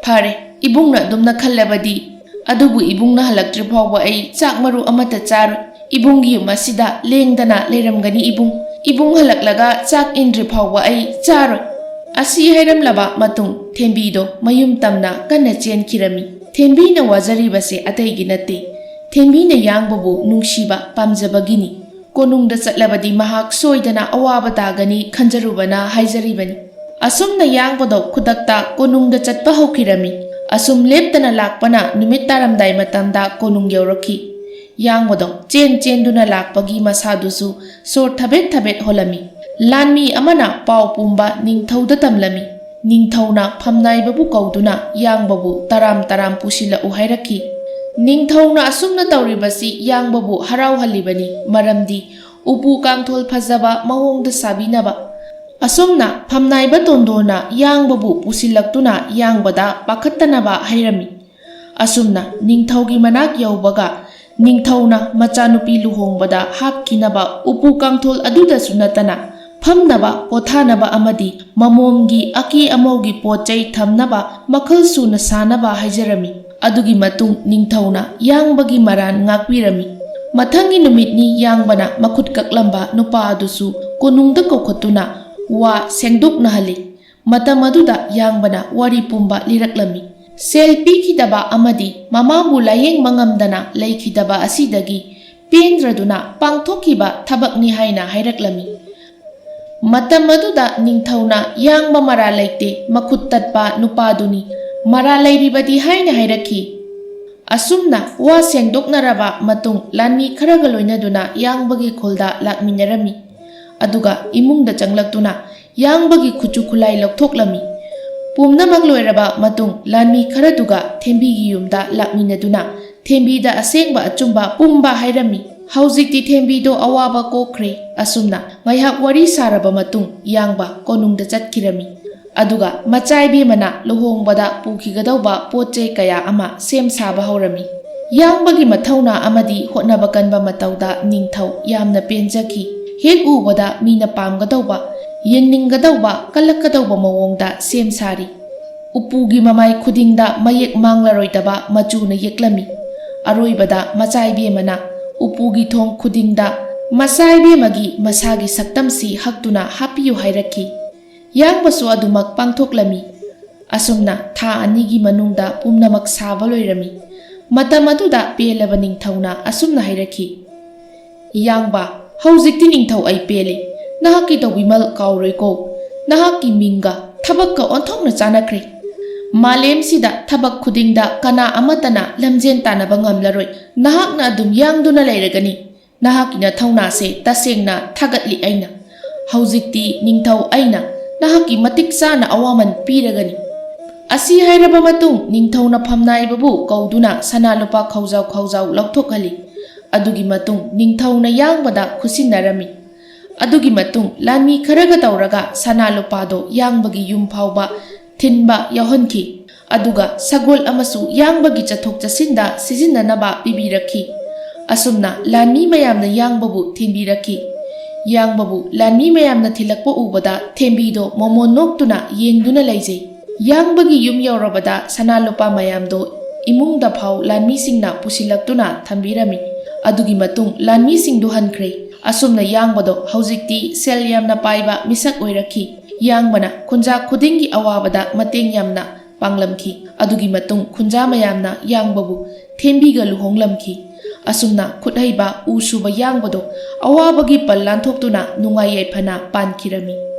"ꯐꯔꯦ, ꯏꯕꯨꯡꯅ ꯑꯗꯨꯝꯅ ꯈꯜꯂꯕꯗꯤ꯫ ꯑꯗꯨꯕꯨ ꯏꯕꯨꯡꯅ ꯍꯜꯂꯛꯇ꯭ꯔꯤ ꯐꯥꯎꯕ ꯑꯩ ꯆꯥꯛ ꯃꯔꯨ ꯑꯃꯠꯇ ꯆꯥꯔꯣꯏ꯫ "ꯏꯕꯨꯡꯒꯤ ꯌꯨꯝ ꯑꯁꯤꯗ ꯂꯦꯡꯗꯅ ꯂꯩꯔꯝꯒꯅꯤ ꯏꯕꯨꯡ꯫ ꯏꯕꯨꯡ ꯍꯜꯂꯛꯂꯒ ꯆꯥꯛ ꯏꯟꯗ꯭ꯔꯤ ꯐꯥꯎꯕ ꯑꯩ ꯆꯥꯔꯣꯏ"꯫ ꯑꯁꯤ ꯍꯥꯏꯔꯝꯂꯕ ꯃꯇꯨꯡ ꯊꯦꯝꯕꯤꯗꯣ ꯃꯌꯨꯝ ꯇꯝꯅ ꯀꯟꯅ ꯆꯦꯟꯈꯤꯔꯝꯃꯤ꯫ ꯊꯦꯝꯕꯤꯅ ꯋꯥꯖꯔꯤꯕꯁꯦ ꯑꯇꯩꯒꯤ ꯅꯠꯇꯦ, ꯊꯦꯝꯕꯤꯅ ꯌꯥꯡꯕꯕꯨ ꯅꯨꯡꯁꯤꯕ ꯄꯥꯝꯖꯕꯒꯤꯅꯤ꯫ ꯀꯣꯅꯨꯡꯗ ꯆꯠꯂꯕꯗꯤ ꯃꯍꯥꯛ ꯁꯣꯏꯗꯅ ꯑꯋꯥꯕ ꯇꯥꯒꯅꯤ ꯈꯟꯖꯔꯨꯕꯅ ꯍꯥꯏꯖꯔꯤꯕꯅꯤ꯫ ꯑꯁꯨꯝꯅ ꯌꯥꯡꯕꯗꯧ ꯈꯨꯗꯛꯇ ꯀꯣꯅꯨꯡꯗ ꯆꯠꯄ ꯍꯧꯈꯤꯔꯝꯃꯤ꯫ ꯑꯁꯨꯝ ꯂꯦꯞꯇꯅ ꯂꯥꯛꯄꯅ ꯅꯨꯃꯤꯠ ꯇꯥꯔꯝꯗꯥꯏ ꯃꯇꯝꯗ ꯀꯣꯅꯨꯡ ꯌꯧꯔꯛꯈꯤ꯫ ꯌꯥꯡꯕꯗꯧ ꯆꯦꯟ ꯆꯦꯟꯗꯨꯅ ꯂꯥꯛꯄꯒꯤ ꯃꯁꯥꯗꯨꯁꯨ ꯁꯣꯔ ꯊꯕꯦꯠ ꯊꯕꯦꯠ ꯍꯣꯜꯂꯝꯃꯤ꯫ ꯂꯥꯟꯃꯤ ꯑꯃꯅ ꯄꯥꯎ ꯄꯨꯝꯕ ꯅꯤꯡꯊꯧꯗ ꯇꯝꯂꯝꯃꯤ꯫ ꯅꯤꯡꯊꯧꯅ ꯐꯝꯅꯥꯏꯕꯕꯨ ꯀꯧꯗꯨꯅ ꯌꯥꯡꯕꯕꯨ ꯇꯔꯥꯝ ꯇꯔꯥꯝ ꯄꯨꯁꯤꯜꯂꯛꯎ ꯍꯥꯏꯔꯛꯈꯤ꯫ ꯅꯤꯡꯊꯧꯅ ꯑꯁꯨꯝꯅ ꯇꯧꯔꯤꯕꯁꯤ ꯌꯥꯡꯕꯕꯨ ꯍꯔꯥꯎꯍꯜꯂꯤꯕꯅꯤ, ꯃꯔꯝꯗꯤ ꯎꯄꯨ ꯀꯥꯡꯊꯣꯜ ꯐꯖꯕ ꯃꯑꯣꯡꯗ ꯁꯥꯕꯤꯅꯕ꯫ ꯑꯁꯨꯝꯅ ꯐꯝꯅꯥꯏꯕ ꯇꯣꯟꯗꯣꯟꯅ ꯌꯥꯡꯕꯕꯨ ꯄꯨꯁꯤꯜꯂꯛꯇꯨꯅ ꯌꯥꯡꯕꯗ ꯄꯥꯈꯠꯇꯅꯕ ꯍꯥꯏꯔꯝꯃꯤ꯫ ꯑꯁꯨꯝꯅ ꯅꯤꯡꯊꯧꯒꯤ ꯃꯅꯥꯛ ꯌꯧꯕꯒ ꯅꯤꯡꯊꯧꯅ ꯃꯆꯥꯅꯨꯄꯤ ꯂꯨꯍꯣꯡꯕꯗ ꯍꯥꯞꯈꯤꯅꯕ ꯎꯄꯨ ꯀꯥꯡꯊꯣꯜ ꯑꯗꯨꯗꯁꯨ ꯅꯠꯇꯅ ꯐꯝꯅꯕ, ꯄꯣꯊꯥꯅꯕ ꯑꯃꯗꯤ ꯃꯃꯣꯝꯒꯤ ꯑꯀꯦ ꯑꯃꯧꯒꯤ ꯄꯣꯠ ꯆꯩ ꯊꯝꯅꯕ ꯃꯈꯜ ꯁꯨꯅ ꯁꯥꯅꯕ ꯍꯥꯏꯖꯔꯝꯃꯤ꯫ ꯑꯗꯨꯒꯤ ꯃꯇꯨꯡ ꯅꯤꯡꯊꯧꯅ ꯌꯥꯡꯕꯒꯤ ꯃꯔꯥꯟ ꯉꯥꯛꯄꯤꯔꯝꯃꯤ꯫ ꯃꯊꯪꯒꯤ ꯅꯨꯃꯤꯠꯅꯤ ꯌꯥꯡꯕꯅ ꯃꯈꯨꯠ ꯀꯛꯂꯝꯕ ꯅꯨꯄꯥ ꯑꯗꯨꯁꯨ ꯀꯣꯅꯨꯡꯗ ꯀꯧꯈꯠꯇꯨꯅ ꯋꯥ ꯁꯦꯡꯗꯣꯛꯅꯍꯜꯂꯤ꯫ ꯃꯇꯝ ꯑꯗꯨꯗ ꯌꯥꯡꯕꯅ ꯋꯥꯔꯤ ꯄꯨꯝꯕ ꯂꯤꯔꯛꯂꯝꯃꯤ꯫ ꯁꯦꯜ ꯄꯤꯈꯤꯗꯕ ꯑꯃꯗꯤ ꯃꯃꯥꯕꯨ ꯂꯥꯌꯦꯡꯕ ꯉꯝꯗꯅ ꯂꯩꯈꯤꯗꯕ ꯑꯁꯤꯗꯒꯤ ꯄꯦꯟꯗ꯭ꯔꯗꯨꯅ ꯄꯥꯡꯊꯣꯛꯈꯤꯕ ꯊꯕꯛꯅꯤ ꯍꯥꯏꯅ ꯍꯥꯏꯔꯛꯂꯝꯃꯤ꯫ ꯃꯇꯝ ꯑꯗꯨꯗ ꯅꯤꯡꯊꯧꯅ ꯌꯥꯡꯕ ꯃꯔꯥ ꯂꯩꯇꯦ, ꯃꯈꯨꯠ ꯇꯠꯄ ꯅꯨꯄꯥꯗꯨꯅꯤ, ꯃꯔꯥ ꯂꯩꯔꯤꯕꯗꯤ ꯍꯥꯏꯅ ꯍꯥꯏꯔꯛꯈꯤ꯫ ꯑꯁꯨꯝꯅ ꯋꯥ ꯁꯦꯡꯗꯣꯛꯅꯔꯕ ꯃꯇꯨꯡ ꯂꯥꯟꯃꯤ ꯈꯔꯒ ꯂꯣꯏꯅꯗꯨꯅ ꯌꯥꯡꯕꯒꯤ ꯈꯨꯜꯗ ꯂꯥꯛꯃꯤꯟꯅꯔꯝꯃꯤ꯫ ꯑꯗꯨꯒ ꯏꯃꯨꯡꯗ ꯆꯪꯂꯛꯇꯨꯅ ꯌꯥꯡꯕꯒꯤ ꯈꯨꯠꯁꯨ ꯈꯨꯠꯂꯥꯏ ꯂꯧꯊꯣꯛꯂꯝꯃꯤ꯫ ꯄꯨꯝꯅꯃꯛ ꯂꯣꯏꯔꯕ ꯃꯇꯨꯡ ꯂꯥꯟꯃꯤ ꯈꯔꯗꯨꯒ ꯊꯦꯝꯕꯤꯒꯤ ꯌꯨꯝꯗ ꯂꯥꯛꯃꯤꯟꯅꯗꯨꯅ ꯊꯦꯝꯕꯤꯗ ꯑꯁꯦꯡꯕ ꯑꯆꯨꯝꯕ ꯄꯨꯝꯕ ꯍꯥꯏꯔꯝꯃꯤ꯫ ꯍꯧꯖꯤꯛꯇꯤ ꯊꯦꯝꯕꯤꯗꯣ ꯑꯋꯥꯕ ꯀꯣꯛꯈ꯭ꯔꯦ꯫ ꯑꯁꯨꯝꯅ ꯉꯥꯏꯍꯥꯛ ꯋꯥꯔꯤ ꯁꯥꯔꯕ ꯃꯇꯨꯡ ꯌꯥꯡꯕ ꯀꯣꯅꯨꯡꯗ ꯆꯠꯈꯤꯔꯝꯃꯤ꯫ ꯑꯗꯨꯒ ꯃꯆꯥ ꯏꯕꯦꯝꯃꯅ ꯂꯨꯍꯣꯡꯕꯗ ꯄꯨꯈꯤꯒꯗꯧꯕ ꯄꯣꯠ ꯆꯩ ꯀꯌꯥ ꯑꯃ ꯁꯦꯝ ꯁꯥꯕ ꯍꯧꯔꯝꯃꯤ꯫ ꯌꯥꯡꯕꯒꯤ ꯃꯊꯧꯅꯥ ꯑꯃꯗꯤ ꯍꯣꯠꯅꯕ ꯀꯟꯕ ꯃꯇꯧꯗ ꯅꯤꯡꯊꯧ ꯌꯥꯝꯅ ꯄꯦꯟꯖꯈꯤ꯫ ꯍꯦꯛ ꯎꯕꯗ ꯃꯤꯅ ꯄꯥꯝꯒꯗꯧꯕ, ꯌꯦꯡꯅꯤꯡꯒꯗꯧꯕ, ꯀꯜꯂꯛꯀꯗꯧꯕ ꯃꯑꯣꯡꯗ ꯁꯦꯝ ꯁꯥꯔꯤ꯫ ꯎꯄꯨꯒꯤ ꯃꯃꯥꯏ ꯈꯨꯗꯤꯡꯗ ꯃꯌꯦꯛ ꯃꯥꯡꯂꯔꯣꯏꯗꯕ ꯃꯆꯨꯅ ꯌꯦꯛꯂꯝꯃꯤ꯫ ꯑꯔꯣꯏꯕꯗ ꯃꯆꯥ ꯏꯕꯦꯝꯃꯅ ꯎꯄꯨꯒꯤ ꯊꯣꯡ ꯈꯨꯗꯤꯡꯗ ꯃꯆꯥ ꯏꯕꯦꯝꯃꯒꯤ ꯃꯁꯥꯒꯤ ꯁꯛꯇꯝꯁꯤ ꯍꯛꯇꯨꯅ ꯍꯥꯞꯄꯤꯌꯨ ꯍꯥꯏꯔꯛꯈꯤ꯫ ꯌꯥꯡꯕꯁꯨ ꯑꯗꯨꯃꯛ ꯄꯥꯡꯊꯣꯛꯂꯝꯃꯤ꯫ ꯑꯁꯨꯝꯅ ꯊꯥ ꯑꯅꯤꯒꯤ ꯃꯅꯨꯡꯗ ꯄꯨꯝꯅꯃꯛ ꯁꯥꯕ ꯂꯣꯏꯔꯝꯃꯤ꯫ ꯃꯇꯝ ꯑꯗꯨꯗ ꯄꯦꯜꯂꯕ ꯅꯤꯡꯊꯧꯅ ꯑꯁꯨꯝꯅ ꯍꯥꯏꯔꯛꯈꯤ, "ꯌꯥꯡꯕ, ꯍꯧꯖꯤꯛꯇꯤ ꯅꯤꯡꯊꯧ ꯑꯩ ꯄꯦꯜꯂꯤ꯫ ꯅꯍꯥꯛꯀꯤ ꯇꯧꯕꯤꯃꯜ ꯀꯥꯎꯔꯣꯏꯀꯣ꯫ ꯅꯍꯥꯛꯀꯤ ꯃꯤꯡꯒ ꯊꯕꯛꯀ ꯑꯣꯟꯊꯣꯛꯅ ꯆꯥꯟꯅꯈ꯭ꯔꯦ꯫ ꯃꯥꯂꯦꯝꯁꯤꯗ ꯊꯕꯛ ꯈꯨꯗꯤꯡꯗ ꯀꯅꯥ ꯑꯃꯠꯇꯅ ꯂꯝꯖꯦꯟ ꯇꯥꯟꯅꯕ ꯉꯝꯂꯔꯣꯏ꯫ ꯅꯍꯥꯛꯅ ꯑꯗꯨꯝ ꯌꯥꯡꯗꯨꯅ ꯂꯩꯔꯒꯅꯤ꯫ ꯅꯍꯥꯛꯀꯤ ꯅꯊꯧꯅꯥꯁꯦ ꯇꯁꯦꯡꯅ ꯊꯥꯒꯠꯂꯤ ꯑꯩꯅ꯫ ꯍꯧꯖꯤꯛꯇꯤ ꯅꯤꯡꯊꯧ ꯑꯩꯅ ꯅꯍꯥꯛꯀꯤ ꯃꯇꯤꯛ ꯆꯥꯅ ꯑꯋꯥꯃꯟ ꯄꯤꯔꯒꯅꯤ꯫" ꯑꯁꯤ ꯍꯥꯏꯔꯕ ꯃꯇꯨꯡ ꯅꯤꯡꯊꯧꯅ ꯐꯝꯅꯥꯏꯕꯕꯨ ꯀꯧꯗꯨꯅ ꯁꯅꯥ ꯂꯨꯄꯥ ꯈꯧꯖꯥꯎ ꯈꯧꯖꯥꯎ ꯂꯧꯊꯣꯛꯍꯜꯂꯤ꯫ ꯑꯗꯨꯒꯤ ꯃꯇꯨꯡ ꯅꯤꯡꯊꯧꯅ ꯌꯥꯡꯕꯗ ꯈꯨꯠꯁꯤꯟꯅꯔꯝꯃꯤ꯫ ꯑꯗꯨꯒꯤ ꯃꯇꯨꯡ ꯂꯥꯟꯃꯤ ꯈꯔꯒ ꯇꯧꯔꯒ ꯁꯅꯥ ꯂꯨꯄꯥꯗꯣ ꯌꯥꯡꯕꯒꯤ ꯌꯨꯝ ꯐꯥꯎꯕ ꯊꯤꯟꯕ ꯌꯥꯎꯍꯟꯈꯤ꯫ ꯑꯗꯨꯒ ꯁꯒꯣꯜ ꯑꯃꯁꯨ ꯌꯥꯡꯕꯒꯤ ꯆꯠꯊꯣꯛ ꯆꯠꯁꯤꯟꯗ ꯁꯤꯖꯤꯟꯅꯅꯕ ꯄꯤꯕꯤꯔꯛꯈꯤ꯫ ꯑꯁꯨꯝꯅ ꯂꯥꯟꯃꯤ ꯃꯌꯥꯝꯅ ꯌꯥꯡꯕꯕꯨ ꯊꯤꯟꯕꯤꯔꯛꯈꯤ꯫ ꯌꯥꯡꯕꯕꯨ ꯂꯥꯟꯃꯤ ꯃꯌꯥꯝꯅ ꯊꯤꯜꯂꯛꯄ ꯎꯕꯗ ꯊꯦꯝꯕꯤꯗꯣ ꯃꯣꯃꯣꯟ ꯅꯣꯛꯇꯨꯅ ꯌꯦꯡꯗꯨꯅ ꯂꯩꯖꯩ꯫ ꯌꯥꯡꯕꯒꯤ ꯌꯨꯝ ꯌꯧꯔꯕꯗ ꯁꯅꯥ ꯂꯨꯄꯥ ꯃꯌꯥꯝꯗꯣ ꯏꯃꯨꯡꯗ ꯐꯥꯎ ꯂꯥꯟꯃꯤꯁꯤꯡꯅ ꯄꯨꯁꯤꯜꯂꯛꯇꯨꯅ ꯊꯝꯕꯤꯔꯝꯃꯤ꯫ ꯑꯗꯨꯒꯤ ꯃꯇꯨꯡ ꯂꯥꯟꯃꯤꯁꯤꯡꯗꯨ ꯍꯟꯈ꯭ꯔꯦ꯫ ꯑꯁꯨꯝꯅ ꯌꯥꯡꯕꯗꯣ ꯍꯧꯖꯤꯛꯇꯤ ꯁꯦꯜ ꯌꯥꯝꯅ ꯄꯥꯏꯕ ꯃꯤꯁꯛ ꯑꯣꯏꯔꯛꯈꯤ꯫ ꯌꯥꯡꯕꯅ ꯈꯨꯟꯖꯥ ꯈꯨꯗꯤꯡꯒꯤ ꯑꯋꯥꯕꯗ ꯃꯇꯦꯡ ꯌꯥꯝꯅ ꯄꯥꯡꯂꯝꯈꯤ꯫ ꯑꯗꯨꯒꯤ ꯃꯇꯨꯡ ꯈꯨꯟꯖꯥ ꯃꯌꯥꯝꯅ ꯌꯥꯡꯕꯕꯨ ꯊꯦꯝꯕꯤꯒ ꯂꯨꯍꯣꯡꯂꯝꯈꯤ꯫ ꯑꯁꯨꯝꯅ ꯈꯨꯠꯍꯩꯕ ꯎ ꯁꯨꯕ ꯌꯥꯡꯕꯗꯣ ꯑꯋꯥꯕꯒꯤ ꯄꯜ ꯂꯥꯟꯊꯣꯛꯇꯨꯅ ꯅꯨꯡꯉꯥꯏ ꯌꯥꯏꯐꯅ ꯄꯥꯟꯈꯤꯔꯝꯃꯤ꯫